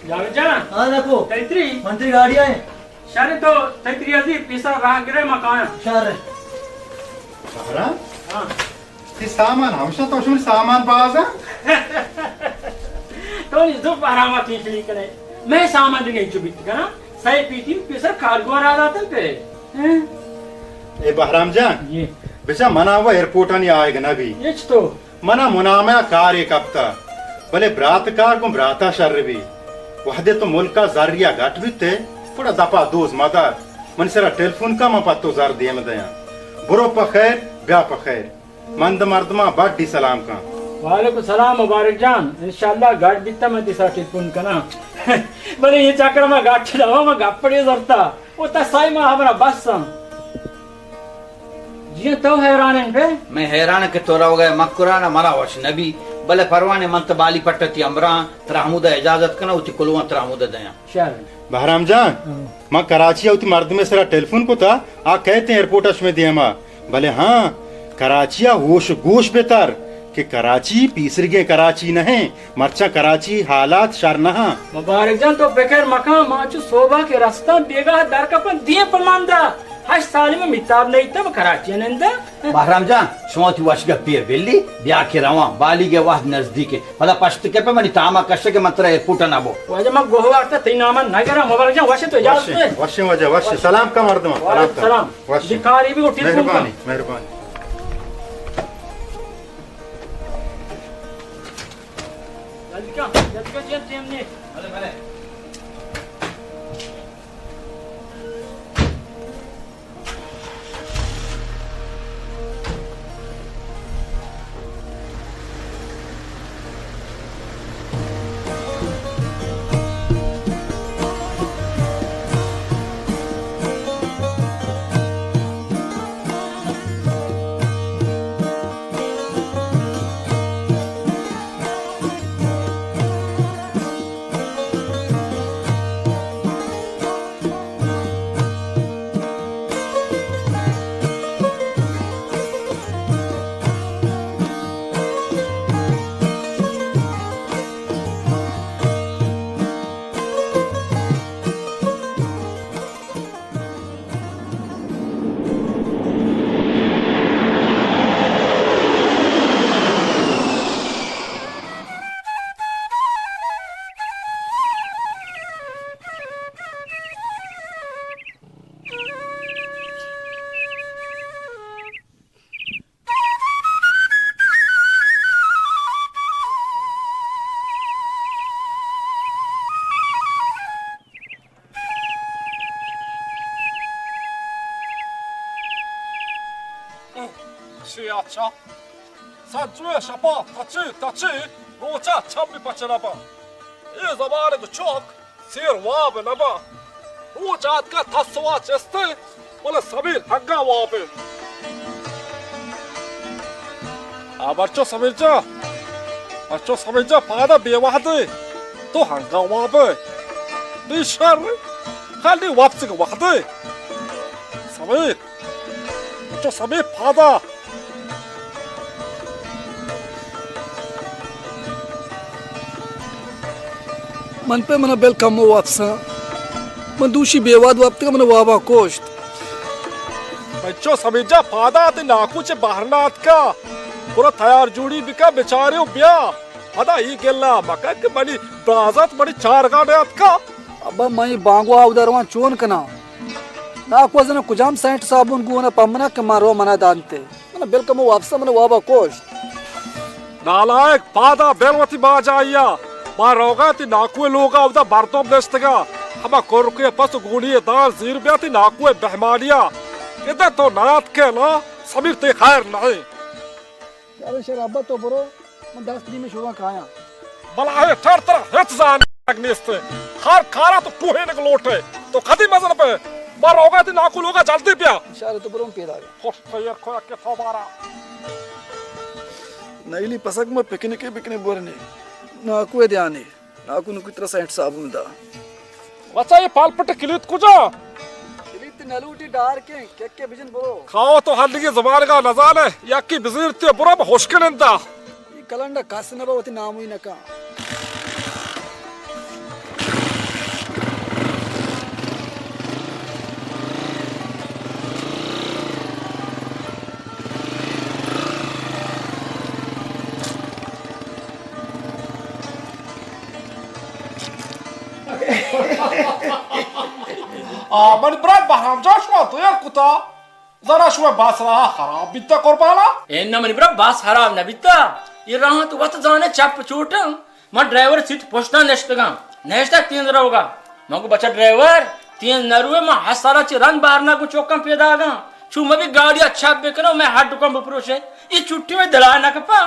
جاوید جان۔ ہاں، نکو۔ تئی تری؟ من تری گاڑی آئے۔ شر تو تئی تری ازی پیسر راہ گرے، ما کایاں۔ شر۔ بہرام؟ ہاں۔ تئی سامان ہمشہ، تو شمئے سامان باز ہیں؟ تو نی زو بہرام ٹینشن کنے۔ مئے سامان دگہ چو بیت کنا۔ سئے پیتی پیسر کارگو را داتن پہ۔ ہاں؟ اے بہرام جان، جی۔ بچا منا وہ ایئرپورٹ آنی آئیگ نہ بی۔ ہچ تو۔ منا منامہ کارے کپتا، بلے برات کار گوں براتا شر بی۔ وہدے تو ملکا زریا گٹ بیتے، گڑا دپا دوز مدار۔ من سرا ٹیلیفون کا، من پہ تو زر دیم دیاں۔ برو پہ خیر، بیا پہ خیر۔ مند مردماں بڈی سلام کن۔ وعلیکم سلام مبارک جان، انشاءاللہ گٹ بیتا من تئی سرا ٹیلیفون کناں۔ بلے اے چکر ما گٹ نہ، ما گپڑے زرتا۔ او تا سائی ما ہمرا بس ہم۔ جی تو حیران ہیں بے؟ من حیران کہ تو روگئے مکران، منا وش نبی، بلے پروانے من تو بالی پٹتی امران، ترا ہمودا اجازت کناں، وتی کلواں ترا ہمودا دیاں۔ شر۔ بہرام جان، ہاں۔ من کراچی ء وتی مردمے سرا ٹیلیفون کتا، آ کئیت ایئرپورٹ ء شمئے دیما۔ بلے ہاں، کراچی ء ہوش گوش بہ تر کہ کراچی پیسریگیں کراچی نہ انت، مرچاں کراچی حالات شر نہ انت۔ مبارک جان، تو فکر مکن، ما چو صوبہ کہ رستاں بیگاہ در کپن دیم پہ مندا۔ ہشت سالی من میتاب نیتم کراچی نندا۔ بہرام جان، شما وتی وش گپی بلی، بیا کہ رواں، بالیگ ء وہد نزدیک انت۔ پدا پشت کپے منی تاما کشے کہ من ترا ایئرپورٹ ء نہ بو۔ واجہ من گوہ وارتا تئی نام ء نہ گراں، مبارک جان وش تو اجازت وشیں، دے۔ وشیں واجہ، وشیں۔ وش۔ سلام کن مردماں، سلام وعلیکم کن۔ سلام۔ وش۔ دکاری بھی اٹھی مہربانی، مہربانی۔ جلدی کن، جلدی کن، جی ٹیم نہیں۔ بلے، بلے۔ چیا چا؟ سجوے شپا تچی تچی روچا چمی پچ نہ باں۔ اے زمانگ چک سیر واب نہ باں۔ روچ آتکا تسوا چستے، بلے سمیر ہنگا وابے۔ آ برچو سمیر جا، برچو سمیر جا، پادا بے وہدے، تو ہنگا وابے۔ بے شر، خالی واپسگ وہدے۔ سمیر، چو سمے پادا۔ من پہ منا بل کمو وپساں۔ من دوشی بے واد وپتگاں، من واباں کشت۔ بچو سمے جا پادا، تئی ناکو چہ بہر نہ اتکا۔ برو تیار جوڑی بکا بچارے و بیا۔ پدا ای گلہ مکن کہ منی برازات منی چارگا نہ اتکا۔ ابا من ای بانگو آودا رواں چون کناں؟ ناکو ازنا کجام سینٹ صابون گونا پمنا کہ من رو منا دانتے۔ من بل کمو واپس من وابا کوشت۔ نالائک، پادا بل وتی باجائیا۔ ما روگا تی ناکوئے لوگا اودا مردم نشتگا۔ ہما کرکے پس گونی دان زیر بیا تی ناکوئے بہمانیا۔ ادا تو نات کے نا، سمیر تی خیر نہیں۔ ارے شر ابا تو برو، من دست دیمے شوگاں کایاں۔ بلاہیں ٹر ترا ہچ زانگ نیست۔ ہر کارا تو ٹوہینگ لوٹے۔ تو کدی مزن پہ؟ ما روگا تی ناکو لوگا جلدی بیا۔ شر تو برو پیدا۔ خوش پیر کو کہ تو بارا۔ نیلی پسک ما پکنکے بکنے بورنے۔ ناکو دیانے۔ ناکو نکو ترا سینٹ صابون دا۔ بچا، یہ پالپٹ کلیت کجا؟ کلیت نلوٹی ڈار کے، کیک کے بجن برو۔ کھاؤ تو ہلگی زبان کا نزانے، یکی بزیر تے برا بہ ہوشکن اندا۔ یہ کلنڈا کس نہ بوتی ناموی نکا۔ آ، منی برات بہرام جان شما دیر کتا، زنا شما بس راہ خراب بیتا قربانا؟ اے نہ منی برات بس خراب نہ بیتا، یہ راہ تو وت زانے چپ چوٹا۔ من ڈرائیور سیٹ پشتا نشتگاں، نشتہ تیز روگا۔ من گو بچہ ڈرائیور، تیز نہ روئے، من ہشت سالا چی رند بہر نہ گو چوکاں پیداگاں۔ چو مبی گاڑی اچھا بکنو، میں ہڈ کن بپروشے۔ ای چھٹی میں دلا نہ کپا۔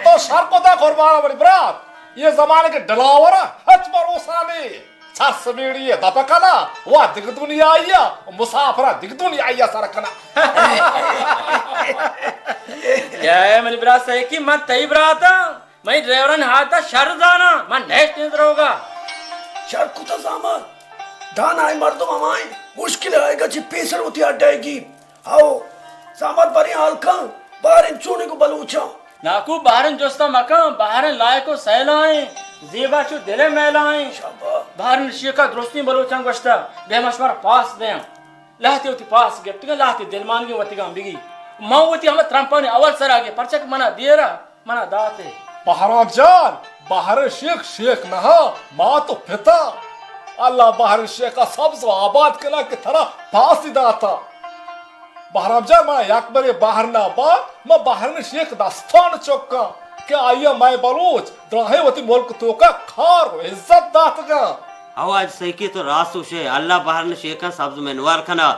تو شر کتا قربان منی برات۔ یہ زمانے کے ڈلاورا ہچ بھروسہ نہیں۔ چرس بیڑی دپ کنا، وا دگ دنیایا، مسافرا دگ دنیایا سر کنا۔ یا منی برات سیکی، من تئی براتاں، من ڈرائیوران ہاتا شر زانا، من نیشت تیز روگا۔ شر کتا زامن، دان آئی مردم ہمائیں، مشکل آئے گا چی پیسر ہوتی اڈائے گی۔ ہاؤ، زامت بریں حال کن، باریں چونیں گو بلوچاں۔ ناکو بہرن جستا مکن، بہرن لائق و سیلائیں، زیبا چو دل میلائیں۔ شاباش۔ بہرن شیخا درستیں بلوچاں گوشتا، بیا ما شمارا پاس دیاں۔ لہتے وتی پاس گپتگاں، لہتے دلمانگیں وتیگاں بگی۔ ما وتی ہمے ترمپانی اول سرا گے، پرچا کہ منا دیرا منا داتے۔ بہرام جان، بہرن شیخ شیخ نہ، مات و پتا۔ اللہ بہرن شیخا سبز و آباد کنا کہ ترا پاسی داتا۔ بہرام جان، منا یک برے بہرنا با، ما بہرن شیخ دستان چکا کہ آیا مئے بلوچ دراہیں وتی ملک توکا کار و عزت داتگا۔ ہو حاج سیکی تو راست گوشے، اللہ بہرن شیخا سبز منوار کنا۔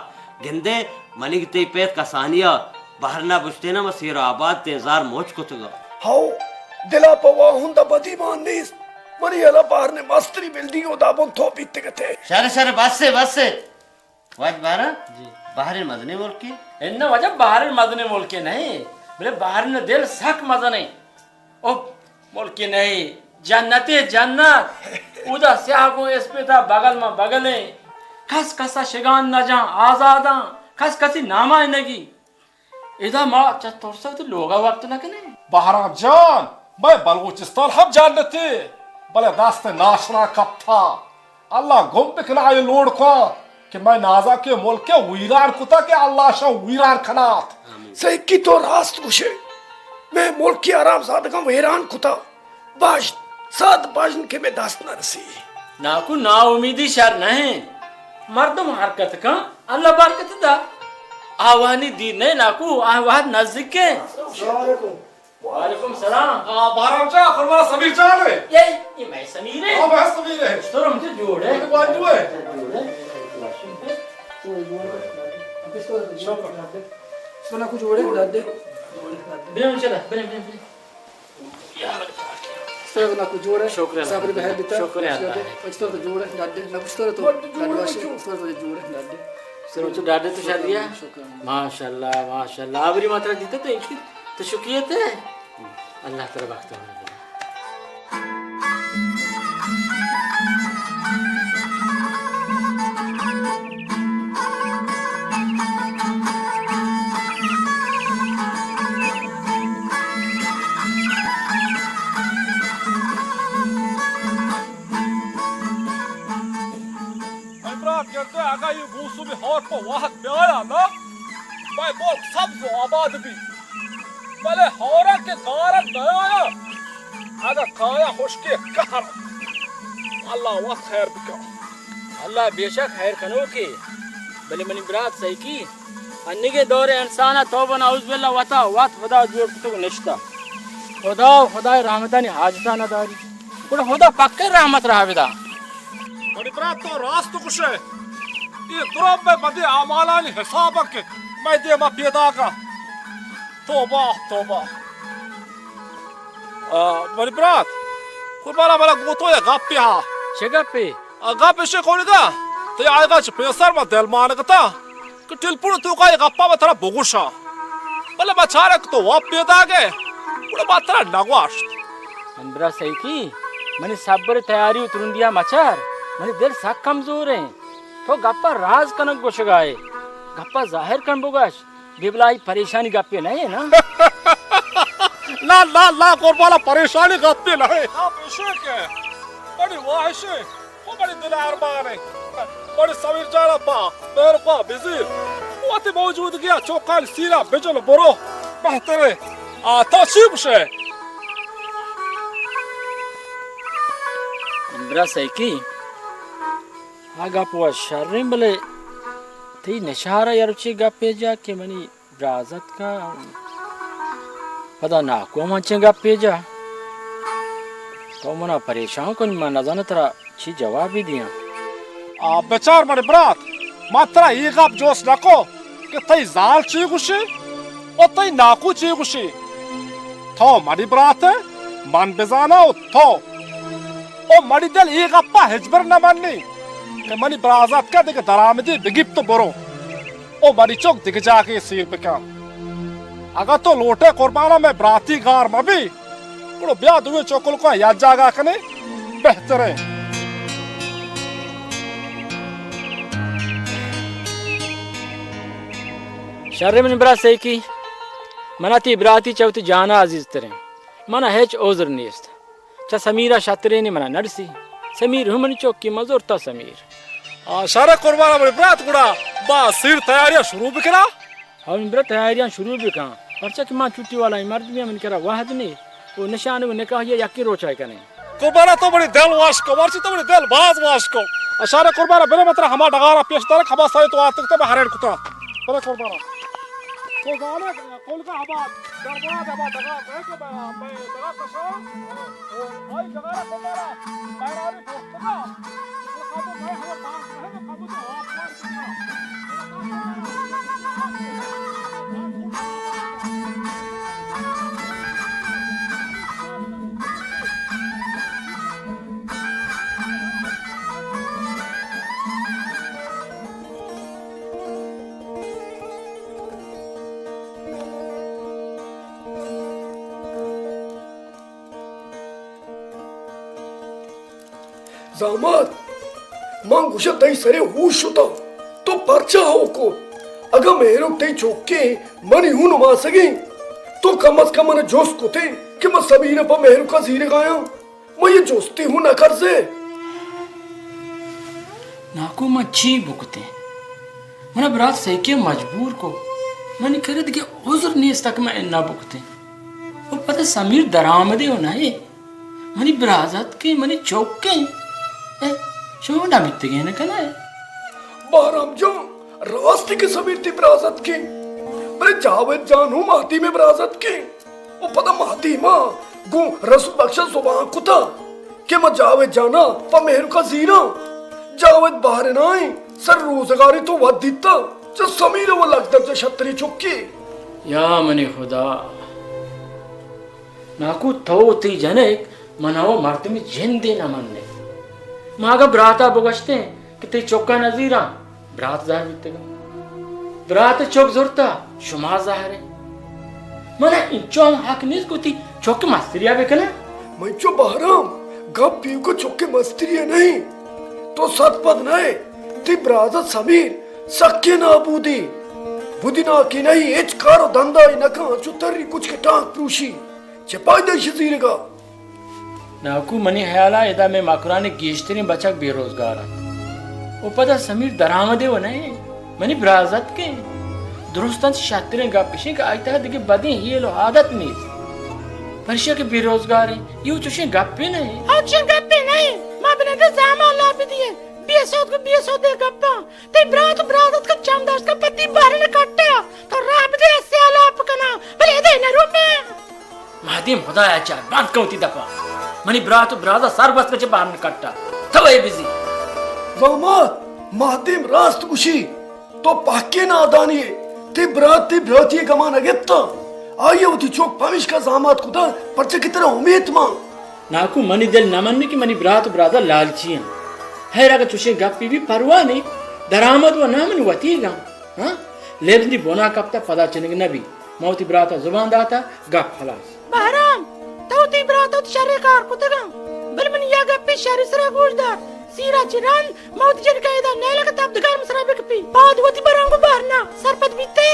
گندے منی تئی پت کسانیا بہرنا بشتینا، ما سیر آباد تیزار موچ کتگا۔ ہو، دلا پہ واہندا بدی مان نیست۔ منی ہلا بہرن مستری بلڈنگ و دابن تو بیتگتے۔ شر شر، بس ہے، بس ہے۔ واجہ بہرن؟ جی۔ بہرن مزنیں ملکے؟ اناں واجہ، بہرن مزنیں ملکے نہیں، بلے بہرن دل سک مزنیں۔ او ملکے نہیں، جنتے جنت۔ اودا سیاہ گوں اسپیتا بغل ما بغلیں۔ کس کسا شگان نہ جان، آزاداں۔ کس کسی نامائے نگی۔ ادا ما چہ ترس ء وتی لوگ ء وپت نہ کنیں۔ بہرام جان، مئے بلوچستان ہم جنتے، بلے دست ناشنا کپتا۔ اللہ گم بکن آئی لوڑ کن کہ مئے نازاکیں ملک ء ویران کتا کہ اللہ شان ویران کنات۔ سیکی تو راست گوشے، مئے ملکی حرام زادگاں ویران کتا۔ بژن، صد بژن کہ مئے دست نہ رسی۔ ناکو، ناامیدی شر نہ انت۔ مردم حرکت کن، اللہ برکت دا۔ آوانی دیر نہ ناکو، آ وہد نزدیک ہے۔ السلام علیکم۔ وعلیکم السلام۔ آ، بہرام جان، فرما سمیر جان ہے۔ یہ، یہ مئے سمیر ہے۔ ہاں، مئے سمیر ہے۔ تو رم تو جوڑ ہے۔ تو بانجو ہے۔ جوڑ ہے۔ شکر۔ سنا کو جوڑ ہے، داد دے۔ بلے چلا، بلے، بلے، بلے۔ شکر اللہ۔ شکر اللہ۔ شکر اللہ۔ ڈاڈے، نہ کچھ تو تو ڈاڈے۔ تو ڈاڈے تو شادی ہے۔ شکر۔ ماشاءاللہ، ماشاءاللہ۔ آبری ماترا دیتے تو انکی تو شکریہ تے۔ اللہ ترا بخت مئے برات گردے، اگاں اے موسم ہور پہ وہد بیایا نا، مئے ملک سبز و آباد بی۔ بلے ہورا کہ گارگ نیایا، اگاں کایا خشکے قہر۔ اللہ وت خیر بکا۔ اللہ بے شک خیر کنوکے، بلے منی برات سیکی انگیں دور انسان ء توبہ نعوذ باللہ وتا وت خدا جوڑ کتگ نشتہ۔ خدا و خدای رحمتانی حاجتا نداری۔ گڑا خدا پکے رحمت رہا بدا۔ منی برات تو راست گوشے۔ اے درم مئے بدیں اعمالانی حساب کہ مئے دیما پیداگا۔ توبہ، توبہ۔ آ، منی برات، قربانا، منا گوں تو یک گپے ہا۔ چے گپے؟ آ، گپ ایشی، کوڑیگا، تئی آیگا چہ پیسر ما دلمانگ اتاں کہ ٹیلیفون توکا اے گپا ما ترا بگوشاں۔ بلے ما چارگ تو واب پیداگ ئے، گڑا ما ترا نگوشت۔ من برا سیکی، منی صبر، تیاری و ترندیا مچار، منی دل سک کمزور ایں۔ تو گپا راز کنگ گوشگا ئے، گپا ظاہر کن بگوش۔ بے بلائی پریشانی گپے نہ ایں نا؟ نا، نا، نا، قربانا، پریشانی گپے نہ ایں۔ گپ ایشی کہ منی واہشے، او منی دل ارمان ایں۔ منی سمیر جانا پا مہرکا بزیر۔ وتی موجودگیا چوکانی سیرا بجن برو۔ بہتر ایں۔ آ، تو چی گوشے؟ برا سیکی، آ گپ و شریں، بلے تئی نشارا یار چی گپے جا کہ منی برازتکا، پدا ناکو ہم انچیں گپے جا۔ تو منا پریشان کنی، من نزاناں ترا چی جوابے دیاں۔ آ، بچار منی برات، من ترا اے گپ جست نکو کہ تئی زال چی گوشی و تئی ناکو چی گوشی۔ تو منی برات ئے، من بزاناں و تو۔ و منی دل اے گپا ہچبر نہ منی کہ منی برازتکا دگہ درآمدے بگیپت و برو۔ او منی چک دگہ جاگہے سیر بکن۔ اگاں تو لوٹئے قربانا مئے براتی گار مبی، گڑا بیا دوئیں چکلکاں یک جاگہ کنیں، بہتریں۔ شریں منی برا سیکی، منا تئی براتی چہ وتی جانا عزیزتریں۔ منا ہچ عذر نیست۔ چہ سمیرا شترینی منا نرسی۔ سمیر ہم منی چوکی، من زرتا سمیر۔ آ، شر قربان منی برات، گڑا با سیر تیاریاں شروع بکنا۔ ہاں منی برات، تیاریاں شروع بکن۔ پرچا کہ من چھٹی والا مردمے، من کرا وہد نی۔ و نشان و نکاح یہ یکی روچا کنیں۔ قربانا تو منی دل واش کو، مرچی تو منی دل باز واش کو۔ آ، شر قربانا بلے من ترا ہما ڈگارا پیش دارک، ہما سائے تو آتک تے بہرین کتا۔ بلے قربانا۔ تو زانے کولگا ہما دربرا دبا دگا، دگا، دگا کشا، آئی دگا را کمارا، مہرانی دوستگا، تو کبو میں ہمیں پاس رہے، تو کبو تو آپ زامات، من گوشاں تئی سرے ہوش شتاں، تو پرچا ہو کو؟ اگاں مہروک تئی چوکیں منی ہوں نماسگیں، تو کم از کم من جست کتیں کہ من سمیر پہ مہروکا زیرگایاں۔ من یہ جستی ہوں نہ کرزے۔ ناکو من چی بکتیں؟ منا برات سیکے مجبور کو۔ منی کرا دگہ عذر نیست کہ من انا بکتیں۔ و پدا سمیر درآمدے و نہ اے۔ منی برازتکیں، منی چوکیں۔ اے، شما نہ بیتگین کنئے؟ بہرام جان، راستی کہ سمیر تی برازتکیں۔ بلے جاوید جان ہوں مہدی میں برازتکیں۔ و پدا مہدیما گوں رسول بخشا زبان کتا کہ ما جاوید جانا پہ مہروکا زیراں۔ جاوید بہرنائیں، سر روزگاری تو ود دیتا، چہ سمیر و لگدر چہ شتری چکی۔ یا منی خدا! ناکو تو تئی جنک منا و مردمی جندے نہ مننے۔ ما اگاں براتا بگوشتیں کہ تئی چکا نزیراں، برات زہر بیتگاں۔ برات چک زرتا، شما زہریں۔ منا انچو ہم حق نیست کہ تئی چک مستریا بکناں۔ من چو بہرام، گپ پیوکو چک مستریا نہیں۔ تو سد پد نہ ئے، تئی برازت سمیر سکے نابودی۔ بدی ناکی نہیں، ہچ کار و دندائی نکاں، چو تری کچھ کے ٹانک پروشی۔ چہ پائدہ ایشی زیرگا؟ ناکو، منی ہیالا ادا مئے مکرانی گیشتریں بچک بے روزگار انت۔ و پدا سمیر درآمدے و نہ انت۔ منی برازتکیں۔ درست انت، شتریں گپ اشیں کہ آئی تہا دگہ بدیں ہیل و عادت نیست۔ پرشیا کہ بے روزگار انت، یہ چوشیں گپے نہ انت۔ آ چوشیں گپے نہ انت۔ ما بنندے زاما اللہ بدیے۔ بے سود کو بے سودے گپاں۔ تئی برات و برازتک چم داشت کن پہ تئی بہرن کٹا۔ تو راہ بدے، سیالا پکناں۔ بلے ادے نہ رو میں۔ مہدیم، خدایا چار، بند کن وتی دپا۔ منی برات و برازا سر بست کن چہ بہرن کٹا۔ تو اے بزی۔ زامات، مہدیم راست گوشی۔ تو پہکے نادانی ئے۔ تئی برات تئی براتی گما نہ گپتا۔ آئی ءَ وتی چک پمیشکا زامات کتہ، پرچا کہ ترا امیت مان۔ ناکو، منی دل نہ منی کہ منی برات ءُ برادر لالچی انت۔ ہیر، اگہ چوشیں گپے بی، پرواہ نی، درآمد و نہ منی وتیگ انت۔ ہاں؟ لیب دی بنا کپتہ، پدا چنگ نہ بی۔ ما وتی برات ءَ زبان داتہ، گپ ہلاس۔ بہرام، تو وتی برات ءَ وتی شریں کار کتگ انت، بلے منی یک گپے شری سرا گوش دار۔ سیرا چہ رند ما وتی جنک ءَ ادا نیلگ ءَ تب دگہ مئے سرا بکپی۔ پاد وتی براں گوں بہرنا سرپد بیت ئے۔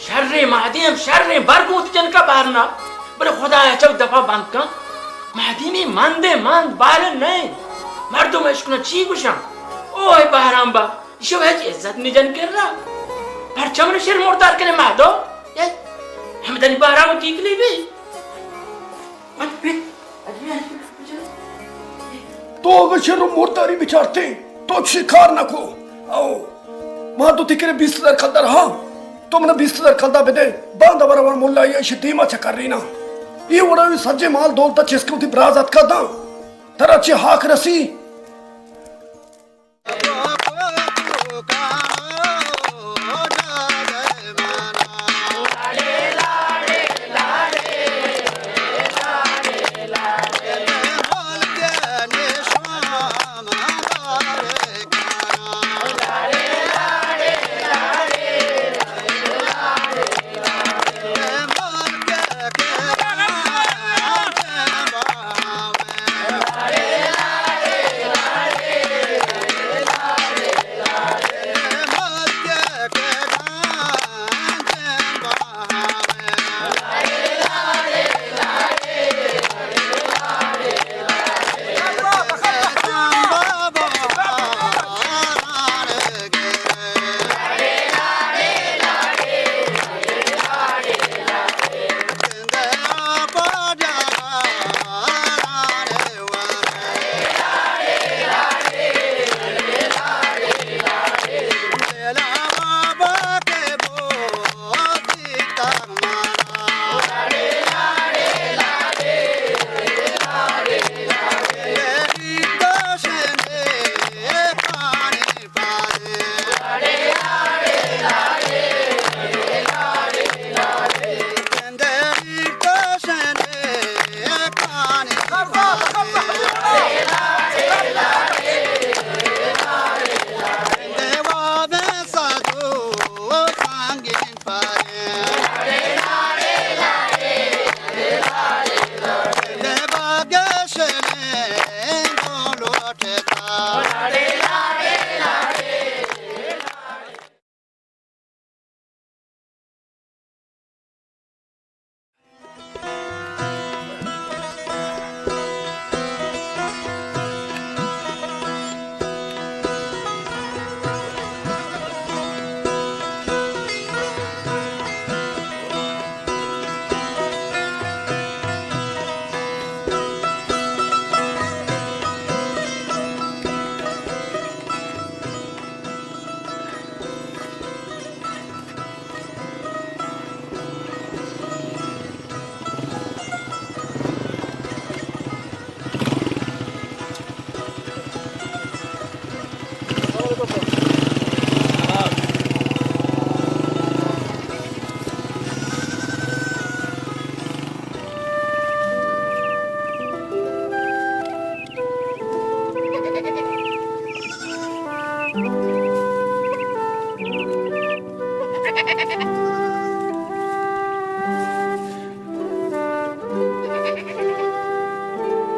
شریں مہدی ہم شریں، بر گوں وتی جنک ءَ بہرنا، بلے خدایا چو دپا بند کن۔ مہدی نی مندیں مند، بالیں نئیں۔ مردم اشکناں چی گوشاں؟ اوئے بہرام با، ایشو ہچ عزت نی جن کرا۔ پرچا من شر مردار کنے مہدو؟ اے، ہمدانی بہرام ٹیکلی بی۔ تو اگہ شر و مرداری بچارتے، تو چی کار نہ کو؟ او، ما تو تکرے بیست ہزار کلدار ہاں، تو منا بیست ہزار کلدار بدے، باندا برا ور ملا ایش دیما چکرینا۔ یہ وڑا سجے مال دولت چسکو تی براز اتکا داں، ترا چی حق رسی؟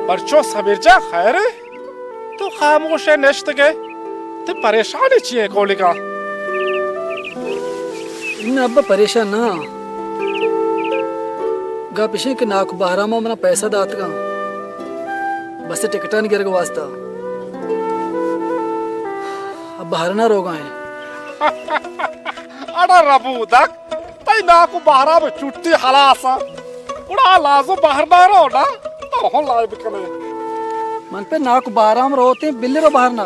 پرچو سمیر جان، خیر ئے؟ تو خاموش ئے، نشتگ ئے؟ تو پریشانی چی ئے کولیگا؟ نہ ابا، پریشان نہ آں۔ گپ اش انت کہ ناکو بہرام ءَ منا پیسہ داتگاں بس ٹکٹانی گرگ واسطہ۔ اب بہرنا روگا ایں۔ اڑا ربودک، تئی ناکو بہرام چھٹی ہلاس ءَ۔ گڑا آ لازم بہرنا رو نا، تو ہوں لائب کنے۔ من پہ ناکو بہرام روتیں، بلی رو بہرنا۔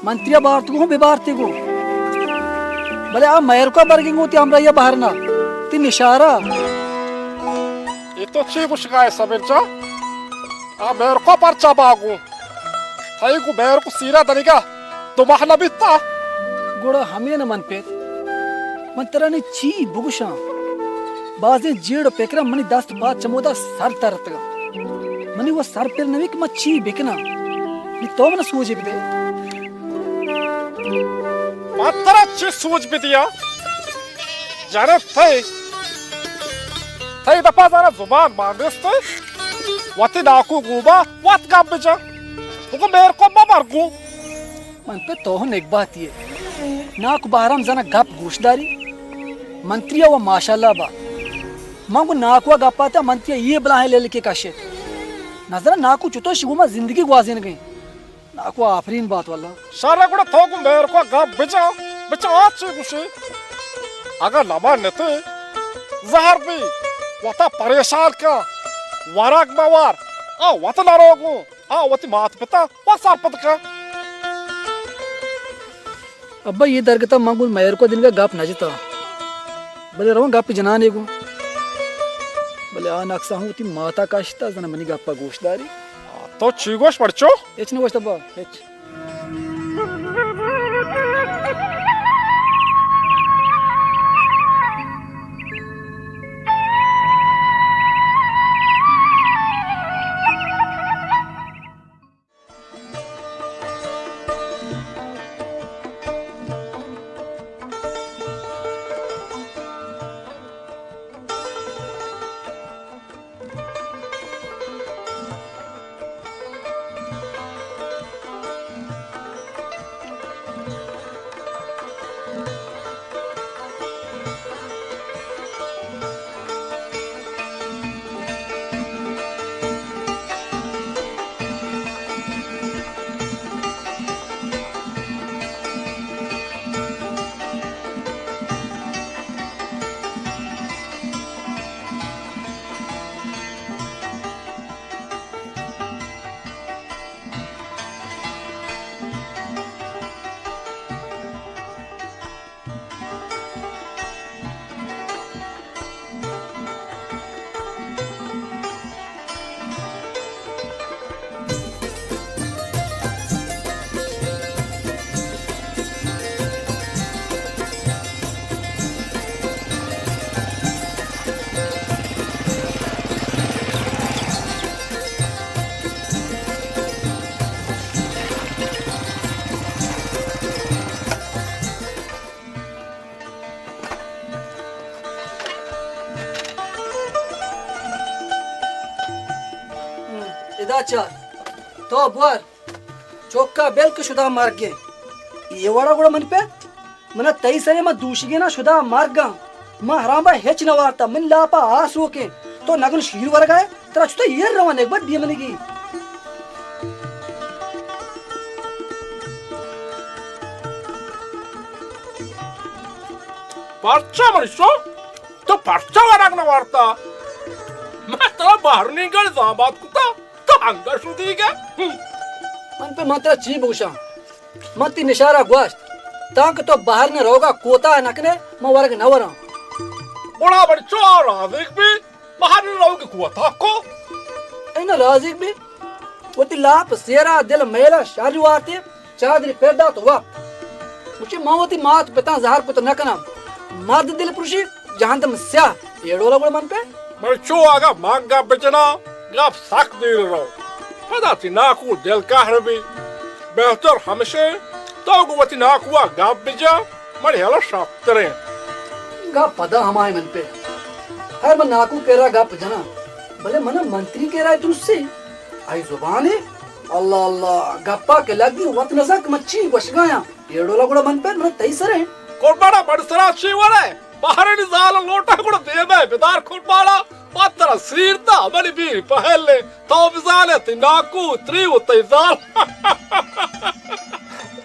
من تریا بارتگوں، بہ بارتگوں۔ بلے آ مہرکا برگیں گوں تی ہمراہی ءَ بہرنا۔ تی نشارہ۔ اے تو چی گوشگا ئے سمیر جان؟ آ مہرکا پرچا باگوں؟ تئی گوں مہرکو سیرا دنیگا دو ماہ نہ بیتا؟ گڑا ہمے نہ من پت۔ من ترا نی چی بگوشاں؟ بازیں جیڑ و پکراں منی دست پاد چمودا سر ترتگاں۔ منی و سر پر نوی کہ من چی بکناں۔ نی تو من سوجے بدے۔ من ترا چی سوج بدیاں؟ جنت تئی، تئی دپا زانا زبان مان نیست۔ وتی ناکو گوما وت گپ بجا۔ بگو میر کو مبر گو۔ من پہ تو نگباتی ہے۔ ناکو بہرام زانا گپ گوش داری۔ منتری و ماشاءاللہ با۔ من گو ناکو گپاتا منتری یہ بلاہیں لیل کے کشت۔ نظر ناکو چطور شگو ما زندگی گوازین گئے۔ ناکو آفرین بات واللہ۔ شر گڑا تو گوں مہرکو گپ بجا، بچا آ چی گوشی؟ اگاں نہ منتے، زہر بی، وتا پریشان کن، ورگ مہ ور، آ وت نہ رو گوں، آ وتی مات پتا وت سرپد کن۔ ابا، یہ درگتا من گوں مہرکو دنگا گپ نہ جتا، بلے رواں گپ جنانے گوں، بلے آ نقصہ ہوں وتی ماتا کشتا، زن منی گپا گوش داری۔ تو چی گوش پڑچو؟ ہچ نہ گوشت ابا، ہچ۔ ادا چار، تو بور، چوکا بل کہ شدا مرگیں۔ یہ وڑا گڑا من پہ، منا تئی سرے ما دوشگینا شدا مرگاں۔ ما حرام با ہچ نہ وارتا، من لاپا آس روکیں۔ تو نگن شیر ورگا ہے، ترا چطور یہ روان ایک بار دیے منگی۔ پرچا منی سو؟ تو پرچا ورگ نہ وارتا؟ من ترا بہر نینگل زامات کتا، تو انگا شدیگا۔ ہم۔ من پہ من ترا چی بگوشاں؟ من تی نشارا گوشت، تانکہ تو بہر نے روگا کوتاہ نہ کنے، من ورگ نہ وراں۔ گڑا بڑ چو راضیگ بی، بہر نے روگ کوتاہ کو۔ اینا راضیگ بی، وتی لاپ سیرا دل میلا شر وارتے، چادری پر دات وپت۔ گوشی، من وتی مات پتاں زہر کت نہ کناں۔ مرد دل پروشی، جہندم سیاہ۔ اے ڈولا گڑا من پہ؟ من چو اگاں من گپ بجناں، گپ سک دیر رو۔ پدا تی ناکو دل قہر بی۔ بہتر ہمشے تو گو وتی ناکوا گپ بجا، من ہیلا شرتریں۔ گپ پدا ہمائے من پہ۔ ہر من ناکو کرا گپ جناں، بلے من منتری کرا ترسی۔ آئی زبانے، اللہ اللہ، گپا کہ لگی وت نزک من چی گوشگایاں۔ اے ڈولا گڑا من پہ، من تئی سریں۔ قربانا بڑ سرا چی ورے؟ بہرنی زال لوٹا گڑا دیمے بدار قربانا۔ پترا سیر دا منی بیر پہلے۔ تو بزانے تی ناکو تری و تئی زال۔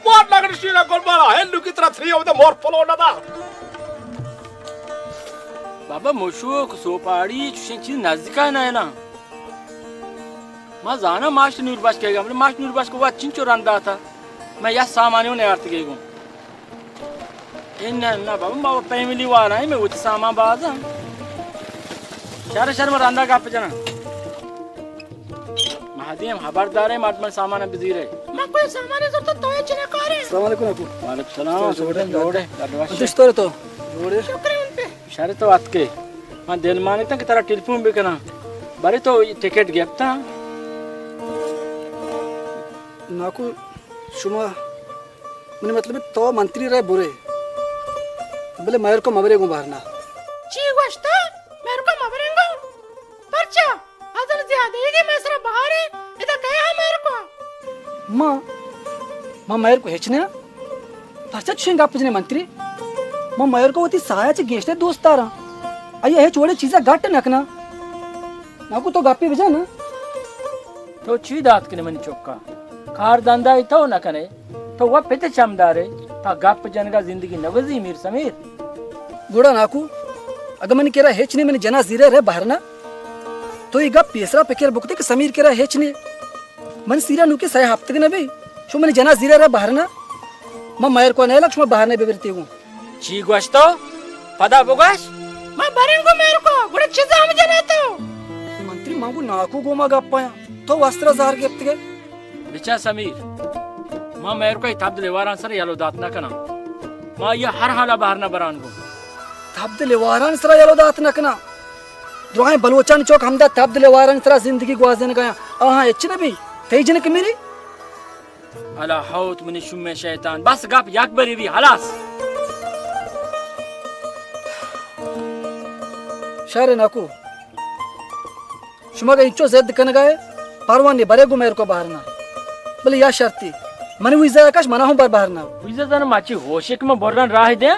مار نگن شیرا قربانا، ہندو کی طرح تری و دا مور پلو ندا۔ بابا مشوک سوپاڑی چوشیں چیز نزدیکا نہ نا۔ ما زاناں ماشت نور بخش کئیگ ءَ، بلے ماشت نور بخش کو وت چنچو رند داتا، من یک سامانے اوں نیارتگے گوں۔ انا، انا بابا، ما فیملی والا ایں، مئے وتی سامان باز ایں۔ شر، شر، من رندا گپ جناں۔ مہدی ہم خبردار ایں، مردمانی سامان بزیرے۔ من کوئی سامانے زرتا تو چنے کارے؟ السلام علیکم ابو۔ وعلیکم السلام، جوڑے، جوڑے، جوڑے۔ انتش تو تو؟ جوڑے۔ شکر ایں پہ۔ شر تو اتکے۔ من دل مانگتاں کہ ترا ٹیلیفون بکناں، بلے تو ٹکٹ گپتاں۔ ناکو، شما، منی مطلب تو منتری رہ برے، بلے مہرکو مبرے گوں بہرنا۔ چی گوشتا؟ مہرکو مبرے گوں؟ پرچا؟ ازل زیادہ ایگے مئے سرا بہارے، ادا کئے ہم مہرکو؟ ما، ما مہرکو ہچ نہ۔ پرچا چشیں گپ جنے منتری؟ ما مہرکو وتی سایا چہ گیشتر دوست داراں۔ آئی ہچ وڑے چیزا گٹ نہ کناں۔ ناکو تو گپے بجن نا۔ تو چی دات کنے منی چکا؟ کار دندائی تو نہ کنے۔ تو و پت چم دارے، پہ گپ جنگا زندگی نہ گوزی میر سمیر۔ گڑا ناکو، اگہ منی کرا ہچ نی، منی جنا زیرے رہ بہرنا۔ تو ای گپ پیسرا پکر بکتے کہ سمیر کرا ہچ نی۔ من سیرا نوکی سئے ہفتگ نہ بی، شو منی جنا زیرے رہ بہرنا۔ من مہرکو نیلک شما بہرنے ببرتے گوں۔ چی گوشتو؟ پدا بگوش۔ ما بریں گوں مہرکو، گڑا چیزا ہم جنے تو۔ منتری من گوں ناکو گوما گپایاں، تو وسترا زار گپتگے۔ بچا سمیر، ما مہرکو ای تبد لیواران سر یلو دات نہ کناں۔ ما آئی ہر حالا بہر نہ بران گوں۔ تبد لیواران سرا یلو دات نہ کناں۔ دراہیں بلوچانی چوک ہمدا تبد لیواران سرا زندگی گوازینگایاں۔ آہاں ہچ نہ بی، تئی جنک میری۔ الا ہوت منی شومیں شیطان، بس گپ یک بری بی، ہلاس۔ شر ناکو، شما اگہ انچو ضد کنگا ئے، پرواہ نی، برے گوں مہرکو بہرنا۔ بلے یا شرطی، منی ویزا کش، منا ہم بر بہرنا۔ ویزا زن ماچی ہوشک من برن راہ دیں۔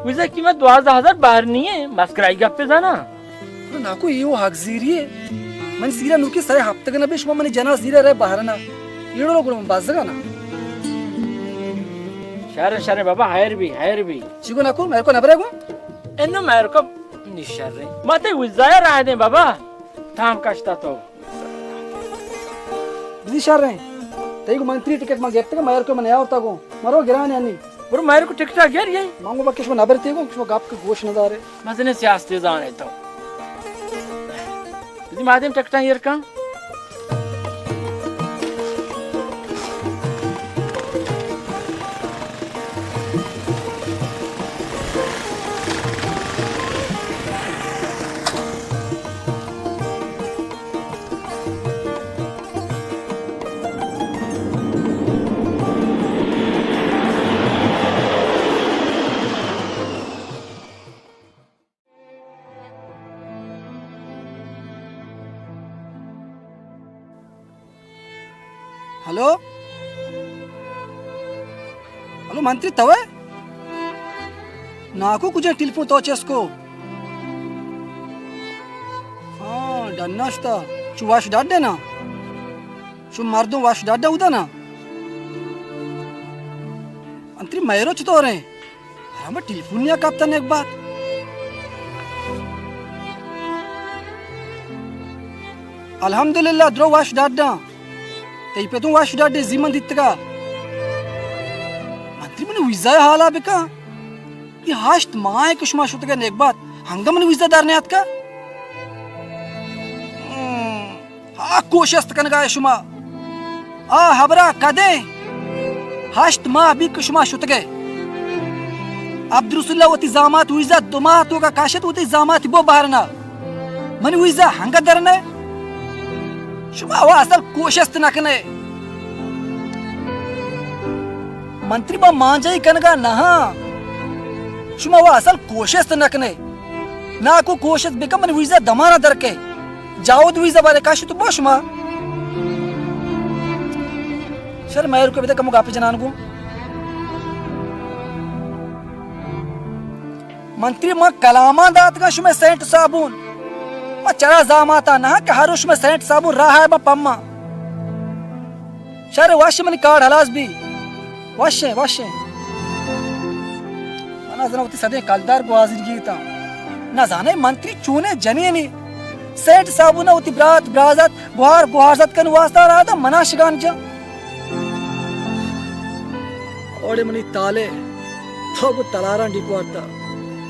ویزا قیمت دوازدہ ہزار بہرنی ہے، مسکرائی گپے زنا۔ ناکو، ای و حق زیری ہے۔ من سیرا نوکی سئے ہفتگ نہ بی، شما منی جنا زیرے رہ بہرنا۔ ایڑو گڑا من بزگا نا۔ شر، شر بابا، خیر بی، خیر بی۔ چی گو ناکو، مہرکو نبرے گوں؟ انو مہرکو نی شر ہے۔ ما تے ویزا راہ دیں بابا۔ تام کشتا تو۔ بزی شر ہیں۔ تئی گو منتری ٹکٹ ما گپتگ، مہرکو من نیاورتا گوں۔ مرو گران انی۔ برو مہرکو ٹکٹا گر یہی۔ من گو بکش من نبرتے گوں، شما گپ کے گوش ندارے۔ مزنے سیاستے زانے تو۔ بزی مادیم ٹکٹا ایر کن۔ ہلو؟ ہلو، منتری تو ئے؟ ناکو، کجا ٹیلیفون تو چست کو؟ ہاں، ڈنا شتا۔ چو وش ڈڈ ئے نا؟ چو مردم وش ڈڈ ئے اودا نا؟ انتری مہرو چطور ہیں؟ ہمے ٹیلیفون نیا کپتن یک بات۔ الحمدللہ، درو وش ڈڈاں۔ تئی پتوں وش ڈڈے، زی من دیتگا۔ منتری، منی ویزا حالا بکن۔ یہ ہشت ماہ کہ شما شتگے نیک بات، ہنگا منی ویزا در نیاتکا۔ ہم۔ آ کوشست کنگا ئے شما۔ آ ہبرا کدیں؟ ہشت ماہ بی کہ شما شتگے۔ عبدالرسول اللہ وتی زامات ویزا دو ماہ توکا کاشت، وتی زامات بو بہرنا۔ منی ویزا ہنگا در نہ؟ شما وا اصل کوشست نہ کنے۔ منتری، ما مانجائی کنگا نہ ہاں۔ شما وا اصل کوشست نہ کنے۔ ناکو، کوشست بکن، من ویزا دمانا در کے۔ جاود ویزا بارے کاشت تو بوش ما۔ شر مہر کو بده کمو گپ جنان گو۔ منتری، ما کلامان داتگا شمے سینٹ صابون۔ ما چرا زاماتا نہ کہ ہر روز شمے سینٹ صابون راہ ہے با پما۔ شر وش منی کارڈ ہلاس بی۔ وشیں، وشیں۔ من ء زاناں وتی سدیں کلدار گوازینگی اتاں۔ نہ زانئے منتری چونیں جنینے۔ سینٹ صابون ء وتی برات، برازت، گوہار، گوہارزت کن واسطہ را داں منا شگان جاں۔ اوڑے منی تالے، تو گو تلاراں ڈیک وارتا۔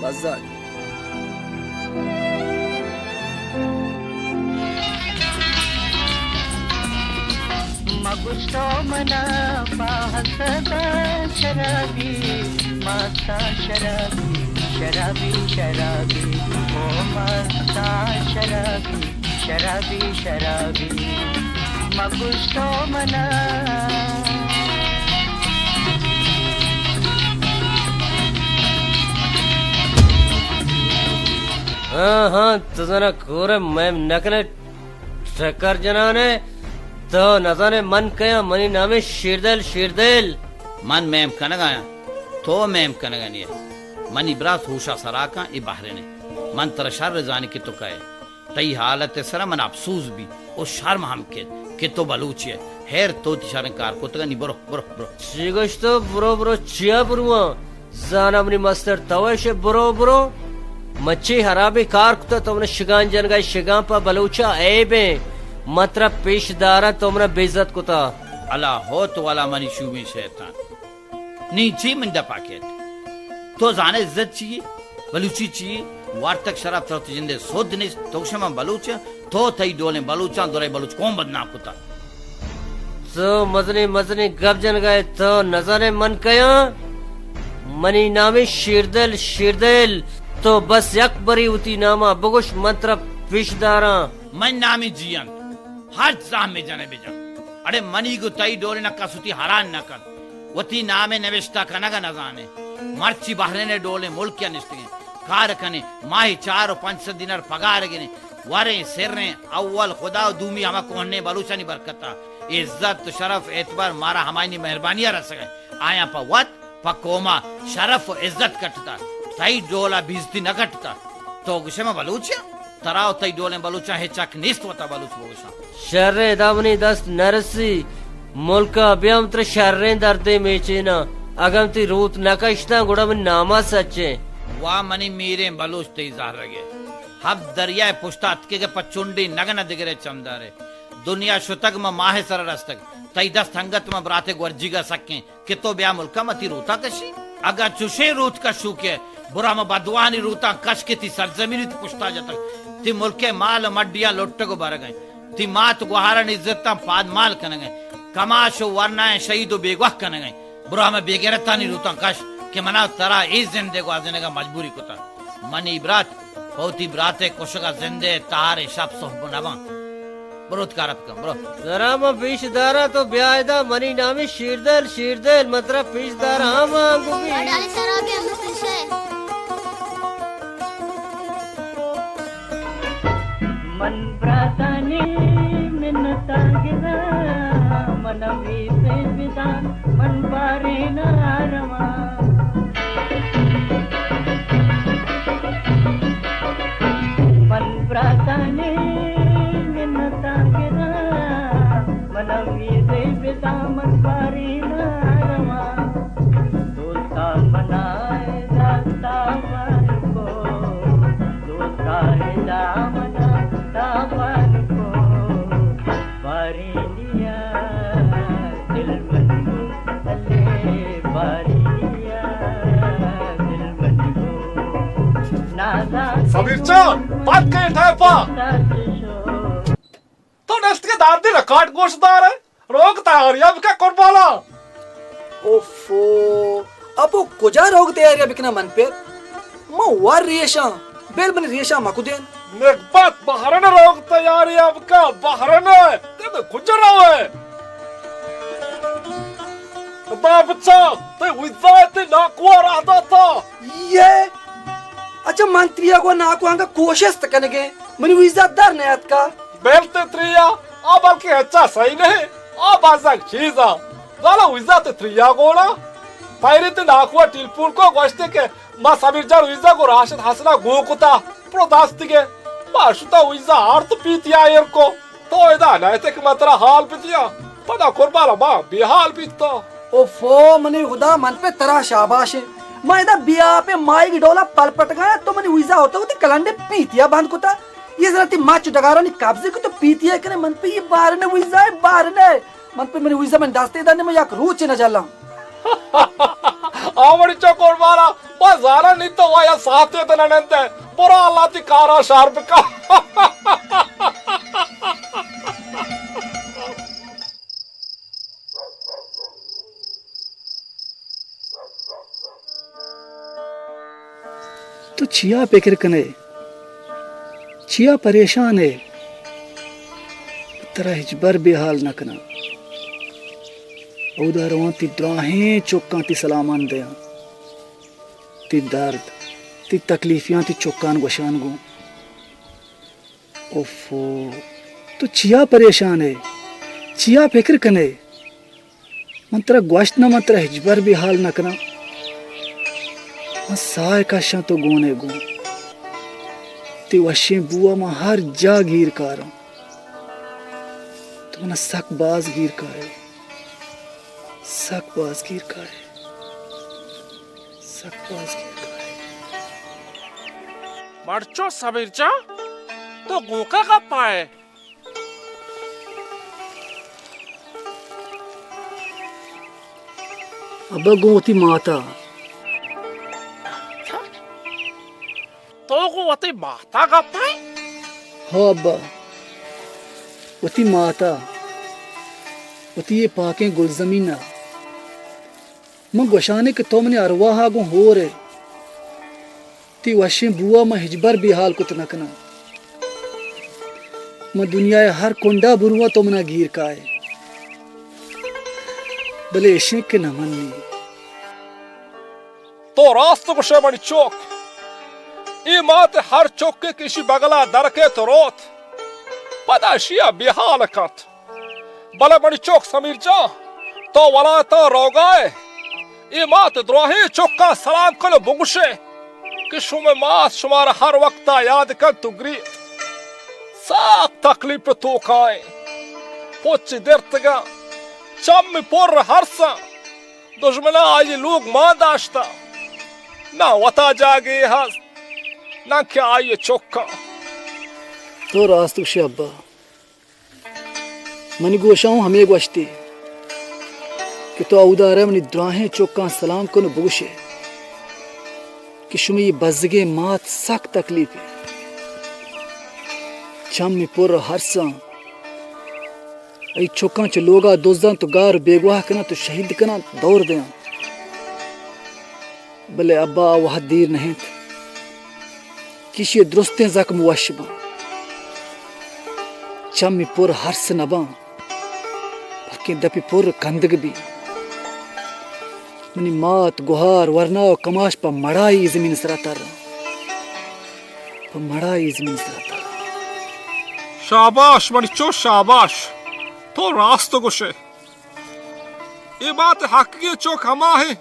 بزگ۔ مگوش تو منا پہ حسدا شرابی، ماستا شرابی۔ شرابی، شرابی، او مستاں شرابی، شرابی، شرابی، مگوش تو منا۔ ہاں، ہاں، تو زانا کورے میم نکنے۔ ٹکر جنانے، تو نزانے من کیاں، منی نام شیردل، شیردل۔ من میم کنگا آں، تو میم کنگا نیے۔ منی برات ہوشا سرا کن، اے بحرین اے۔ من ترا شر زانی کہ تو کئے۔ تئی حالت سرا من افسوس بی او شرم ہم کیت کہ تو بلوچے ئے۔ ہیر تو تی شریں کار کتگا نی، برو، برو، برو۔ چی گوشتو؟ برو، برو، چیا برواں؟ زاناں منی مستر تو اش، برو برو۔ مچی حرابیں کار کتا تو، من شگان جنگا، شگان پہ بلوچا عیبیں۔ من ترا پیش داراں تو منا بے عزت کتا۔ الا ہو تو والا منی شومیں شیطان۔ نی چی من دپا کیت؟ تو زانے عزت چی؟ بلوچی چی؟ وارتک شرف ترا تو جندے سود نیست۔ تو گوشے من بلوچ آں، تو تئی ڈولیں بلوچاں درے بلوچ قوم بدنام کتا۔ تو مزنیں مزنیں گپ جنگا ئے، تو نزانے من کیاں؟ منی نام شیردل، شیردل۔ تو بس یک بری وتی ناما بگوش، من ترا پیش داراں۔ من نامی جیئند، ہرچ زہمے جنے بجن۔ اڑے منی گو تئی ڈولیں کس وتی حران نہ کنت، وتی نام نوشتہ کنگ نزانے۔ مرچی بحرین ڈولیں ملک نشتگیں۔ کار کنیں، ماہی چار و پنچ سد دینار پگار گریں، وریں، سریں، اول خدا و دومی ہما کوہنیں بلوچانی برکتا۔ عزت، شرف، اعتبار مارا ہمایانی مہربانیا رسگا۔ آیاں پہ وت، پہ قوما شرف و عزت کٹتا، تئی ڈولا بیزتی نہ کٹتا۔ تو گوشے من بلوچاں؟ ترا و تئی ڈولیں بلوچاں ہچ حق نیست وتا بلوچ بگوشاں۔ شریں، ادا منی دست نرسی۔ ملکا بیا، من ترا شریں دردے میچیناں۔ اگاں تئی روت نہ کشتاں، گڑا من ناما سچیں۔ واہ منی میریں بلوچ، تئی زہرگے۔ ہبت دریائے پشتا اتکگے، پہ چنڈی نگنہ دگرے چمدارے۔ دنیا شتگ، من ماہ سرا رستگ۔ تئی دست انگت من براتے گورجیگا سکیں۔ کہ تو بیا ملکا، من تئی روتاں کشی۔ اگاں چوشیں روت کشوکے، برا ہما بدواہانی روتاں کش کہ تئی سرزمینی تئی پشتا جتگ۔ تئی ملکے مال و مڈیاں لٹگ و برگیں۔ تئی مات گوہارانی عزتاں پادمال کنگیں۔ کماش و ورنائیں شہید و بیگواہ کنگیں۔ برا ہما بے غیرتانی روتاں کش کہ منا ترا اے زندے گوازینگا مجبوری کتا۔ منی برات پہ وتی برات ء کشگ ء زند ء تہار ء شپ سہب نہ باں۔ برو وت کار ء بکن، برو۔ زرا من پیش داراں، تو بیا ادا، منی نام شیردل، شیردل، من ترا پیش داراں، ہاں، من گوبی۔ ڈالے شرابی ہم پیش ہے۔ من براتانی منتاں گراں، من ہمیشیں بدان، من باریں نہ رواں۔ من براتانی منتاں گراں، من ہمیشیں بدان، من باریں نہ رواں۔ دوستاں منا ادا تاوان کو، دوستاں ادا منا تاوان کو۔ بارینیا دل من کو، الے بارینیا دل من کو۔ نازا سمیر جان، بند کن ٹیپا۔ تو نشت کہ دار دی ریکارڈ گوش دار ئے؟ روگ تیاریا بکن قربانا۔ اوفو، ابو کجا روگ تیاریا بکناں من پت؟ من ور ریشاں، بل منی ریشاں مکدین۔ نگبت بہرن روگ تیاریا بکن، بہرن، تد کجا روئے؟ بابچا، تئی ویزا تئی ناکوا راہ داتا۔ یہ؟ اچھا، من تریا گو ناکو انگا کوشست کنگے، منی ویزا در نیاتکا۔ بل تئی تریا، آ بلکہ اچھا صحیح نہیں، آ بازگ چیزا۔ زالا ویزا تئی تریا گونا۔ پیری تئی ناکوا ٹیلیفون کو گوشتے کہ ما سمیر جان ویزا گو راشد حسنا گو کتا، پرو داستگے۔ ما شتا ویزا آرت پیتیا ایر کو۔ تو ادا نہ اتئے کہ من ترا حال بدیاں، پدا قربان ما بے حال بیتاں۔ اوفو منی خدا، من پہ ترا شاباش ایں۔ من ادا بے آپیں ماہیگ ڈولا پلپٹگاں، تو منی ویزا ہوتا وتی کلنڈے پیتیا بند کتا۔ یہ ذرا تئی مچ ڈگارانی قبضے کو تو پیتیا کنے، من پہ یہ بارنے ویزا ہے، بارنے۔ من پہ منی ویزا من دستے دانے، من یک روچے نہ جلاں۔ آ وڑی چو قربانا، ما زاناں نی تو وایا ساعتے تنا نندے۔ برو اللہ تئی کارا شر بکا۔ تو چیا پکر کنئے؟ چیا پریشان ئے؟ ترا ہچبر بے حال نہ کناں۔ اودا رواں تئی دراہیں چکاں تئی سلامان دیاں۔ تئی درد، تئی تکلیفیاں تئی چکان گوشان گوں۔ اوفو، تو چیا پریشان ئے؟ چیا پکر کنئے؟ من ترا گوشت نہ، من ترا ہچبر بے حال نہ کناں۔ من ساہ کشاں تو گون ئے گوں۔ تئی وشیں بو ءَ من ہر جاہ گیر کاراں۔ تو منا سک باز گیر کائے۔ سک باز گیر کائے۔ سک باز گیر کائے۔ مرچو سمیر جان، تو گوکا گپا ئے؟ ابا گوں وتی ماتا۔ تو گوں وتی ماتا گپ ئے؟ ہو ابا، وتی ماتا، وتی اے پاکیں گلزمینا۔ من گوشانے کہ تو منی ارواہا گوں ہور ئے۔ تئی وشیں بوا من ہچبر بے حال کت نہ کناں۔ من دنیا ءِ ہر کنڈا برواں تو منا گیر کائے۔ بلے اشیں کہ نہ منی۔ تو راست گوشے منی چک۔ اے مات ہر چکے کہ اشی بگلا درکیت روت، پدا اشیا بے حال کنت۔ بلے منی چک سمیر جان، تو ولاتاں روگا ئے، اے مات دراہیں چکاں سلام کن ءُ بگوشے کہ شمئے مات شمارا ہر وقتا یاد کنت ءُ گریت۔ سک تکلیف ءِ توکا ایں۔ پچ درتگاں، چم پر ہرساں، دژمناں آئی لوگ مان داشتہ، نہ وتا جاگہے ہست، نہ کہ آئی چکاں۔ تو راست گوشے ابا۔ منی گوشاں ہوں ہمے گوشتی کہ تو اودا رہ منی دراہیں چکاں سلام کن ءُ بگوشے کہ شمئے بزگیں مات سک تکلیف ءَ، چم پر ہرساں، اے چکاں چہ لوگا دزاں تو گار بیگواہ کناں تو شہید کناں دور دیاں۔ بلے ابا، آ وہد دیر نہ انت کہ ایشی ءِ درستیں زخم وش باں، چمی پر ہرس نہ باں، بلکیں دپی پر کندگ بی۔ منی مات، گہار، ورنا ءُ کماش پہ مڑائی زمین سرا تراں، پہ مڑائی زمین سرا تراں۔ شاباش منی چو، شاباش، تو راست گوشے۔ اے مات حقگیں چک ہما ہیں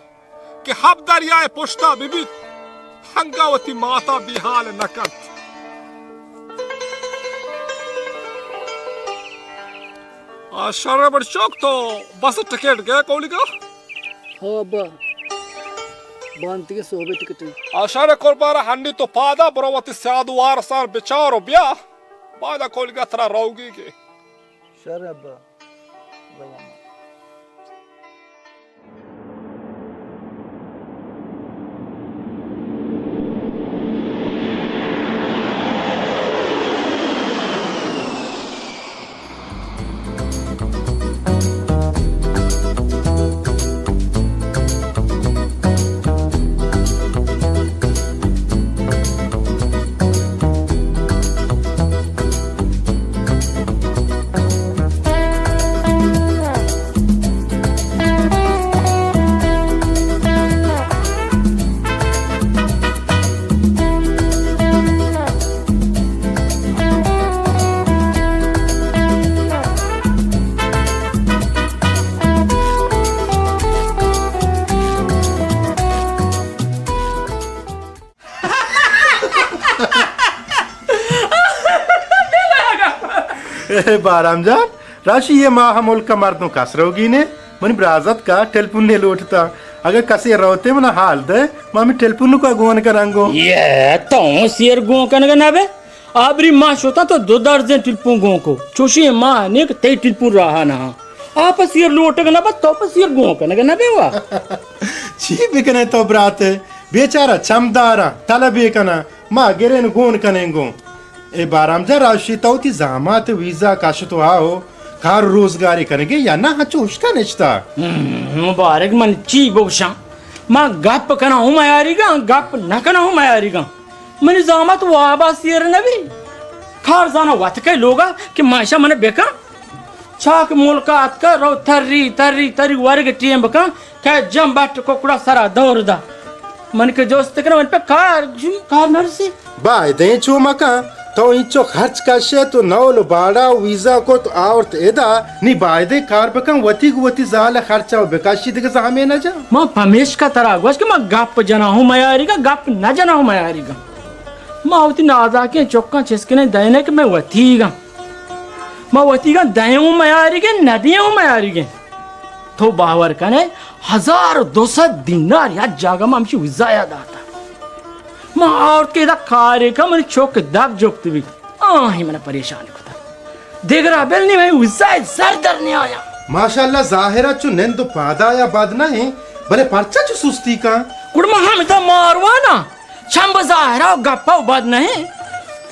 کہ ہپت دریائے پشتا بہ بیت، ہنگا وتی ماتا بے حال نہ کنت۔ آ، شر بڑ چوک، تو بس ٹکٹ گئے کولیگا؟ ہو ابا، بانتگیں صحبے ٹکٹ۔ آ، شر قربان، ہنی تو پادا برو وتی سیاد وارسان بچار و بیا، بادا کولیگا ترا روگی گے۔ شر ابا۔ اے بارام جان، راشی، اے ماہ ملک ءَ مردم کس روگی نے، منی برازتک ءَ ٹیلیفونے لوٹتا۔ اگاں کسے روتے منا حال دے، ما ہمے ٹیلیفونک ءَ گون کناں گوں۔ یہ تو سیر گون کنگ نہ بے۔ آبری ما شتاں تو دو درزیں ٹیلیفون گون کو۔ چوشیں ماہ نے کہ تئی ٹیلیفون راہ نہ۔ آ پہ سیر لوٹگ نہ بت، تو پہ سیر گون کنگ نہ بے وا۔ چی بکنے تو برات؟ بیچارہ چمداراں، طلبے کناں، ما گرین گون کنیں گوں۔ اے بارام جان، راشی، تو وتی زامات ویزا کشت و آؤ، کار روزگارے کنگے یا نہ، ہنچو ہشکا نشتا؟ ہم، مبارک، من چی بگوشاں؟ ما گپ کناں ہوں میاریگاں، گپ نہ کناں ہوں میاریگاں۔ منی زامت وابا سیر نبی۔ کار زانا وت کئے لوگا کہ ماشا من بکن۔ چاک ملکا اتکا رو تری، تری، تری ورگ ٹیم بکن کہ جم بٹ ککڑا سرا دور دا۔ من کہ جوست کنم، من پہ کار، کار نرسی۔ بایدیں چو مکن، تو اینچو خرچ کشے، تو نول و باڑا و ویزا کت آورت ادا، نی بایدیں کار بکن، وتی گو وتی زال خرچا و بکشی، دگہ زحمے نجا۔ ما پمیشکا ترا گوش کہ ما گپ جنا ہوں میاریگا، گپ نجنا ہوں میاریگا۔ ما وتی نازاکیں چکاں چسکنے دئینے کہ میں وتیگاں۔ ما وتیگاں دئیں ہوں میاریگیں، ندیں ہوں میاریگیں۔ تو باور کنے، ہزار و دو سد دینار یک جاگہ ما ہمشی ویزایا داتا۔ ما آورت کہ ادا کارے کا من چک دپ جپت بی۔ آہی من پریشان کتا۔ دگرا بل نی، میں ویزا زر در نی آیا۔ ماشاءاللہ، ظاہرہ چو نند و پادایا بد نہ ہیں، بلے پرچا چو سستی کن؟ گڑ ما ہمدا ماروانا۔ چم بظاہرا و گپا و بد نہ ہیں۔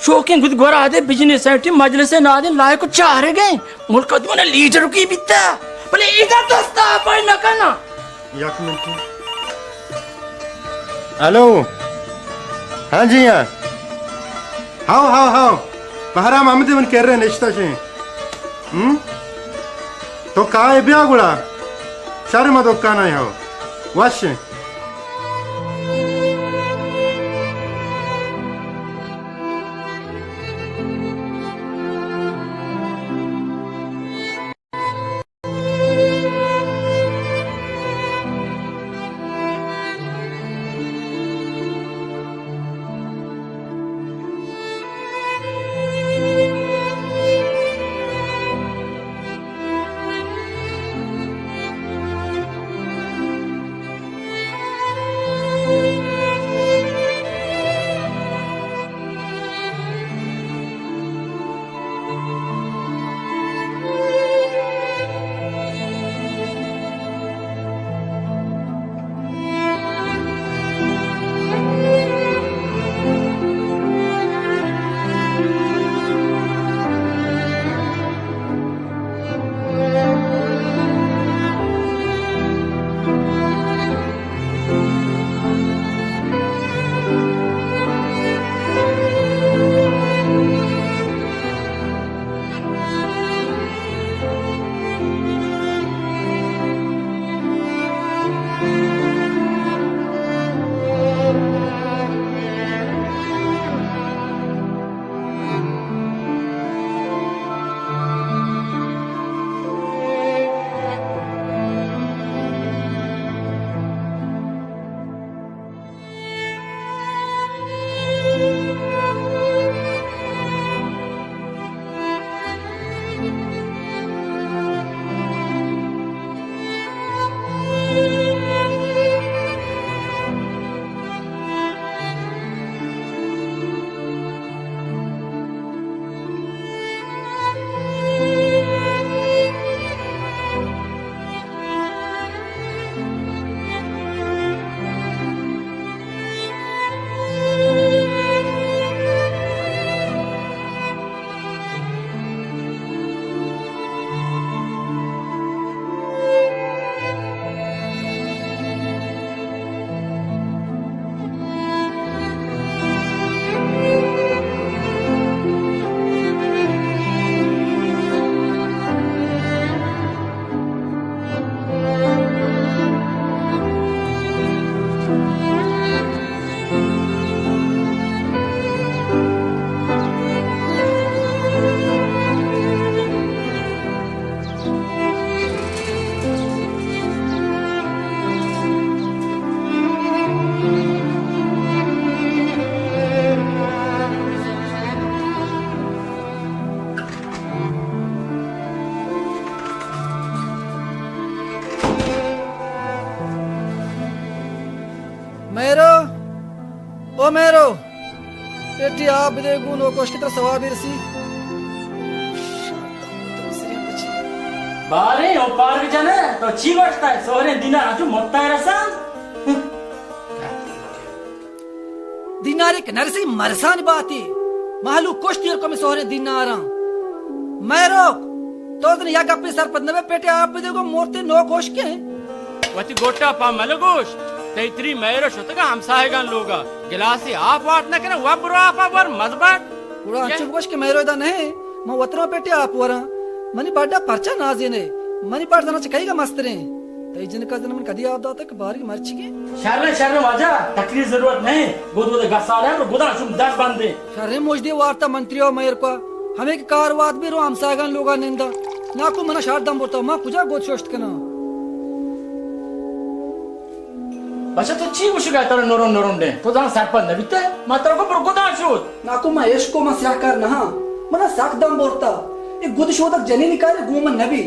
شوکیں گد گورا دے بجنس سیٹی مجلس نادیں لائق و چارگیں۔ ملک دون لیڈر کی بیتا۔ بلے ایدا دستا پای نہ کنا۔ یک منٹ۔ ہلو۔ ہاں جی ہاں۔ ہاؤ، ہاؤ، ہاؤ۔ بہرام احمد من کرے نشتہ شیں۔ ہم؟ تو کائے بیا گڑا۔ شر ما دکان آئے ہاؤ۔ وش۔ مہرو، او مہرو، پیٹی آپ بدے گوں نوکوش کہ ترا ثوابی رسی۔ بارے او پارگ جنے، تو چی گوشتا ہے؟ سوہریں دینار انچو مفتا رسان؟ دینارے کہ نرسی مرسان باتی۔ مہلوک کشتی اور کمی سوہریں دیناراں۔ مہروک، تو دن یا گپی سرپد نبے، پیٹی آپ بدے گوں مورتے نوکوش کے۔ وتی گوٹا پا ملگوش۔ تئی تری مہر شتگا ہمساہگان لوگا۔ گلاسی آپ وارت نہ کنا، وا برو آپا ور مزبٹ۔ گڑا انچو بگوش کہ مہر ادا نہیں، من وترا پیٹی آپ وراں۔ منی بڈا پرچا نازینے، منی بڈ زنا چہ کئیگا مستریں۔ تئی جنکا زنا من کدی آپ داتا کہ باری مرچی کے؟ شر شر واجہ، تکلیف ضرورت نہیں۔ گود گود گسالے رو گدا شم در بندے۔ شریں مژدے وارتا منتری و مہر کو، ہمے کہ کار وات بی رو ہمساہگان لوگا نندا۔ ناکو منا شار دم برتا، ما کجا گد ششت کناں؟ بچہ تو چی گوشگا ترا نرون نرون دیں؟ تو زان سرپد نبیتے؟ ما ترا کو پر گدا شود۔ ناکو ما عشق کو ما سیاہ کار نہاں۔ منا سک دم برتا۔ اے گد شودک جنینی کارے گون من نبی۔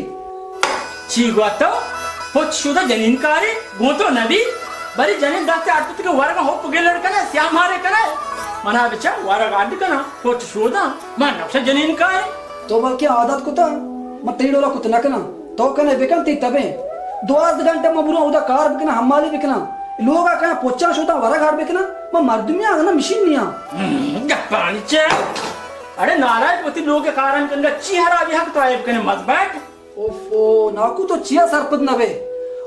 چی گوات تو؟ پچ شودہ جنین کارے گون تو نبی؟ بری جنین دست اڈ کت کہ ورگا ہوپ گلڑ کنے، سیاہ مارے کنے۔ منا بچا ورگ اڈ کنا، پچ شودہ، ما نقشہ جنین کارے۔ تو بلکہ عادت کتا، من تئی ڈولا کت نہ کناں۔ تو کنے بکن تئی تبیں۔ دوازدہ گھنٹہ من برو اودا کار بکناں، حمالی بکناں۔ لوگا کنا پچاں شوداں ورگ اڈ بکناں، من مردمی آں نہ مشین نیاں۔ ہم، گپانی چے؟ اڑے نالائک، وتی لوگ کاران کنگا چی حرابی حق تو عیب کنے مزبٹ؟ اوفو، ناکو تو چیا سرپد نہ بئے؟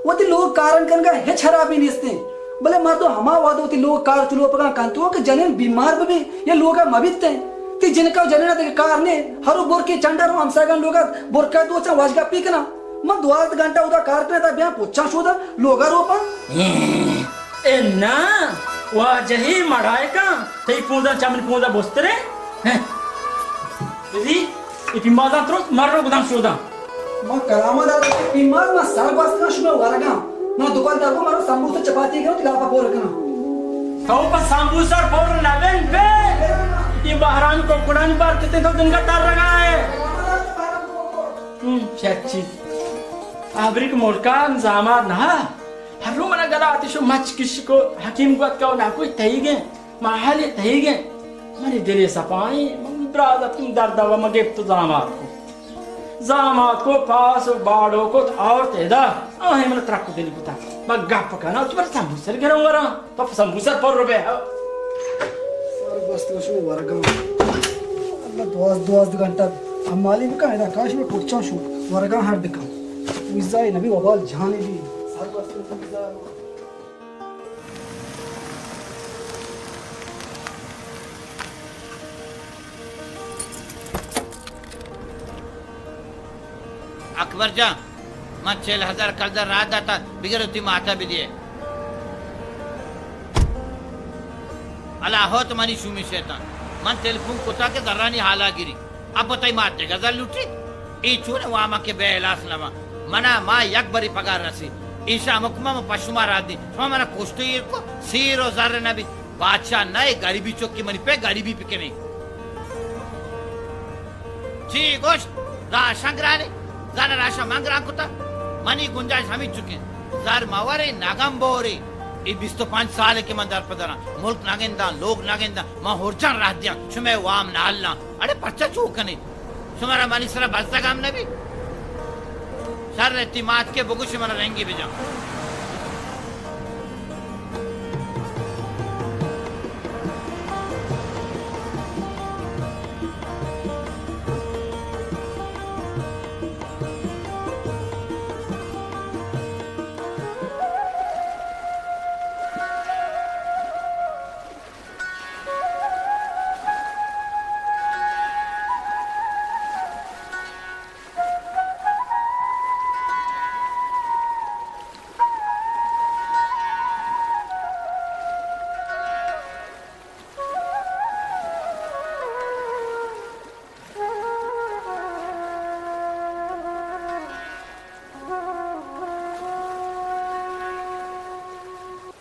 وتی لوگ کارن کنگا ہچ حرابی نیستیں، بلے مردم ہما وہد وتی لوگ کار چلوپگاں کنت کہ جنین بیمار ببی یا لوگا مبیتیں۔ تی جنکا و جنینا دگہ کار نے، ہرو برکے چنڈا رو ہمسایگان لوگا برکا دوچاں وش گپی کناں۔ من دوازدہ گھنٹہ اودا کار کناں تا بیاں پچاں شودا لوگا روپاں۔ اے نا، واجہی مڑائے کن، تئی پونزا چمن پونزا بسترے۔ بزی، اے پیمازاں ترست، مر رو گدان شوداں۔ ما کلام دار کہ پیماز ما سر گوستگاں شمے ورگاں۔ ما دکان دار کو مارو سمبوسہ چپاتی گرو تلاپا پور کناں۔ تو پہ سمبوسہ پور نبن بے۔ اے بہرام کوکڑانی بار کتے تو دنگا تر رگا ہے۔ ہم، چچی۔ آبریک ملکان زامار نہ۔ ہر رو منا گلا آتش و مچ کش کو حکیم گوت کا نہ کوئی تئیگیں۔ ما حالی تئیگیں۔ منی دلے سپائیں، من براز اتکم درد و ما گپت و زامات کو۔ زامات کو پاس و باڑو کو آورت ادا۔ آہیں من ترک دل کتا۔ ما گپ کنا، تو پر سمبوسر گرم وراں۔ تو سمبوسر پر رو بے۔ سر بست شو ورگاں۔ اللہ دواز، دوازدہ گھنٹہ حمالی بکن، ادا کاش میں پرچاں شو ورگاں ہر بکن۔ ویزا نبی وبال جہانی بی۔ سر بست ویزا۔ اکبر جان، من چل ہزار کلدار راہ داتا، بگر وتی ماتا بدیے۔ اللہ ہوت منی شومی شیطان۔ من تلفون کتا کہ زرانی حالا گری۔ اب تئی مات دگہ زر لوٹی؟ اے چون واماں کہ بے احلاس نہ باں۔ منا ما یک بری پگار رسی۔ ایشا ہمکما من پشما را دی۔ شما منا کشتو ایر کو، سیر و زر نہ بیت۔ بادشاہ نہ، اے غریبی چکی منی پہ غریبی بکنی۔ چی گوشت؟ راشن گرانے؟ زن راشن من گران کتا؟ منی گنجائش ہمی چکیں۔ زر مورے، نگم بورے۔ اے بیست و پنچ سالے کہ من در پدراں۔ ملک نگنداں، لوگ نگنداں۔ من ہرجان راہ دیاں۔ شمے وام نہ ہلاں۔ اڑے پرچا چو کنے؟ شمارا منی سرا بزگ ہم نبی؟ شر، تی مات کے بگوش، منا رنگی بجا۔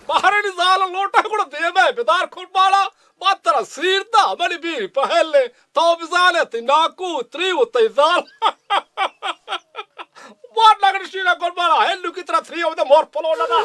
بہرنی زال لوٹا گڑا دیما بدار کن بالا۔ ما ترا سیر دا، منی بیر پہلے، تو بزانے تئی ناکو، تری و تئی زال۔ وار نگن شیرا گل مارا، ہلو کی ترا تری و دا مور پلو ندا۔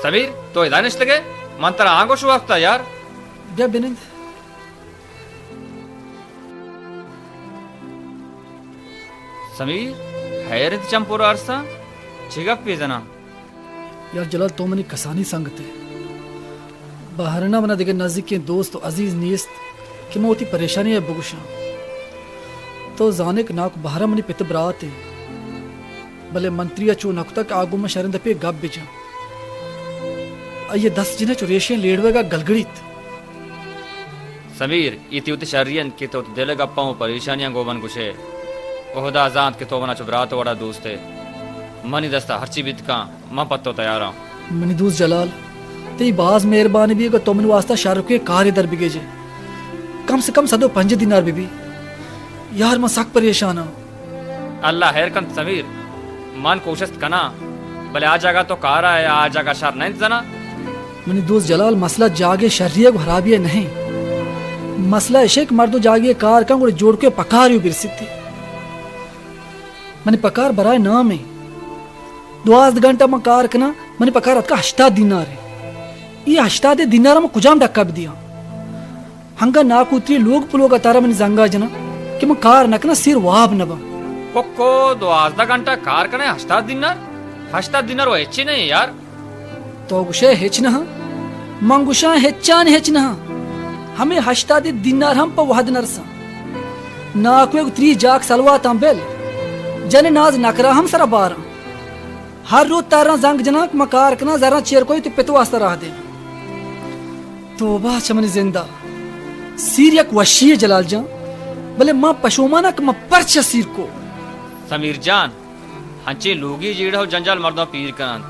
سمیر، تو ادا نشتگے؟ من ترا آنگوش واسطہ یار۔ بیا بنند۔ سمیر، حیر انت چم پر ارساں، چے گپے زناں؟ یار جلال، تو منی کسانی سنگت ئے۔ بہرنا منا دگہ نزیکیں دوست و عزیز نیست کہ من وتی پریشانی ء بگوشاں۔ تو زانے کہ ناکو بہرن منی پت برات انت، بلے من تری ء چو نہ کتگ کہ آ گوں من شریں دپے گپ بجن۔ آئی ء دست جنہ چو ریشیں لیڑوے گا گلگڑیت۔ سمیر، اے تئی وتی شری انت کہ تو وتی دل ء گپاں و پریشانیاں گوں من گوش ئے۔ و ہدا زانت کہ تو منا چو برات ء وڑا دوست ئے۔ منی دست ء ہرچی بیت کن، من پہ تو تیار آں۔ منی دوست جلال، تئی باز مہربانی بی کہ تو منی واسطہ شرکیں کارے در بگیج ئے۔ کم سے کم صد و پنجاہ دینار بہ بی۔ یار، من سک پریشان آں۔ اللہ ہیر کنت سمیر، من کوشست کناں، بلے آ جاگہ تو کار ء، آ جاگہ شر نہ انت زنا۔ منی دوست جلال، مسئلہ جاگے شری ء گوں ہرابی ء نہ انت۔ مسئلہ اش انت کہ مردم جاگے کار کن گڑا جوڑکے پکاری و برسیت۔ منی پکار برائے نام انت۔ دوازدہ گھنٹہ من کار کناں، منی پکار اتکا ہشتاد دینار انت۔ اے ہشتاد دینار من کجام ڈکا بدیاں؟ ہنگا ناکو تری لوگ پلوگ ء تارا منی زنگا جناں کہ من کار نہ کناں، سیر واب نہ باں۔ پکو دوازدہ گھنٹہ کار کنئے، ہشتاد دینار؟ ہشتاد دینار و ہچی نہ انت یار۔ تو گوشئے ہچ نہ انت؟ من گوشاں ہچان ہچ نہ انت۔ ہمے ہشتاد دینار ہم پہ وہد نرساں۔ ناکوئے گوں تری جاک سلواتاں بل۔ جن ناز نکرا ہم سرا باراں۔ ہر روچ تراں زنگ جناں کہ من کار کناں، زراں چیر کوئی تو پت واسطہ راہ دے۔ توبہ چہ منی زندا۔ سیر یک وشی ء جلال جان، بلے من پشوماناں کہ من پرچہ سیر کو۔ سمیر جان، انچیں لوگی جیڑہ و جنجال مردم پیر کننت۔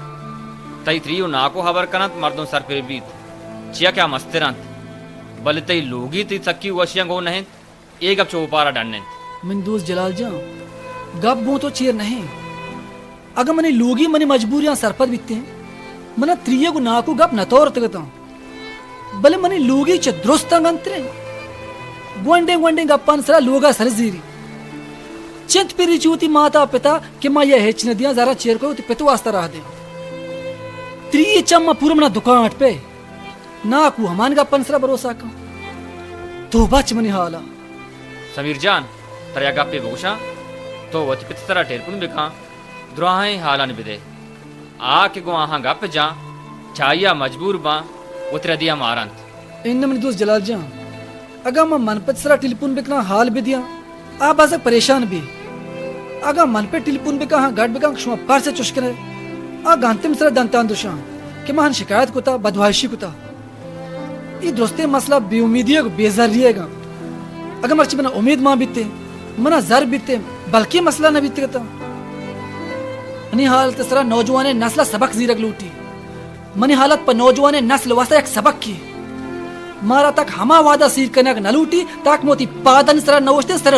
تئی تری و ناکو ہبر کننت، مردم سرپر بیت، چیا کہ آ مستر انت۔ بلے تئی لوگی تئی سکی وشیاں گون نہ انت۔ اے گپ چو اوپارا ڈن انت۔ من دوست جلال جان، گپ گوں تو چیر نہ انت۔ اگاں منی لوگی منی مجبوریاں سرپد بیتیں، منا تریگ و ناکو گپ نہ تورتگتاں۔ بلے منی لوگی چہ درستاں گنتریں۔ گونڈیں گونڈیں گپانی سرا لوگا سر زیری۔ چنت پری چہ وتی ماتا پتا کہ ما یہ ہچ نہ دیاں، زراں چیر کو وتی پت واسطہ راہ دیں۔ تری چم پور منا دکان اٹ پہ۔ ناکو ہمان گپانی سرا بھروسہ کن۔ توبہ چہ منی حالا۔ سمیر جان، ترا یک گپے بگوشاں، تو وتی پت سرا ٹیلیفون بکن، دراہیں حالانی بدے۔ آ کہ گوں آہاں گپ جاں، چہ آئیا مجبور باں، وتی ردی ء مارنت۔ اناں منی دوست جلال جان، اگاں من من پت سرا ٹیلیفون بکناں، حال بدیاں، آ بازک پریشان بی۔ اگاں من پہ ٹیلیفون بکاں، ہاں گڈ بکاں کہ شما پرس چش کنئے، آ گانتم سرا دنتان درشاں کہ من شکایت کتا، بدواہشی کتا۔ اے درستیں مسئلہ بے امیدی ء بے زری ء گاں۔ اگاں مرچی منا امید مان بیتیں، منا زر بیتیں، بلکیں مسئلہ نہ بیتگتاں۔ منی حالت سرا نوجوانیں نسل ء سبق زیرگ لوٹی۔ منی حالت پہ نوجوانیں نسل واسطہ یک سبقے۔ مارا تک ہما وہدا سیر کنگ نہ لوٹی، تاک موتی پادانی سرا نہ اوشتیں، سر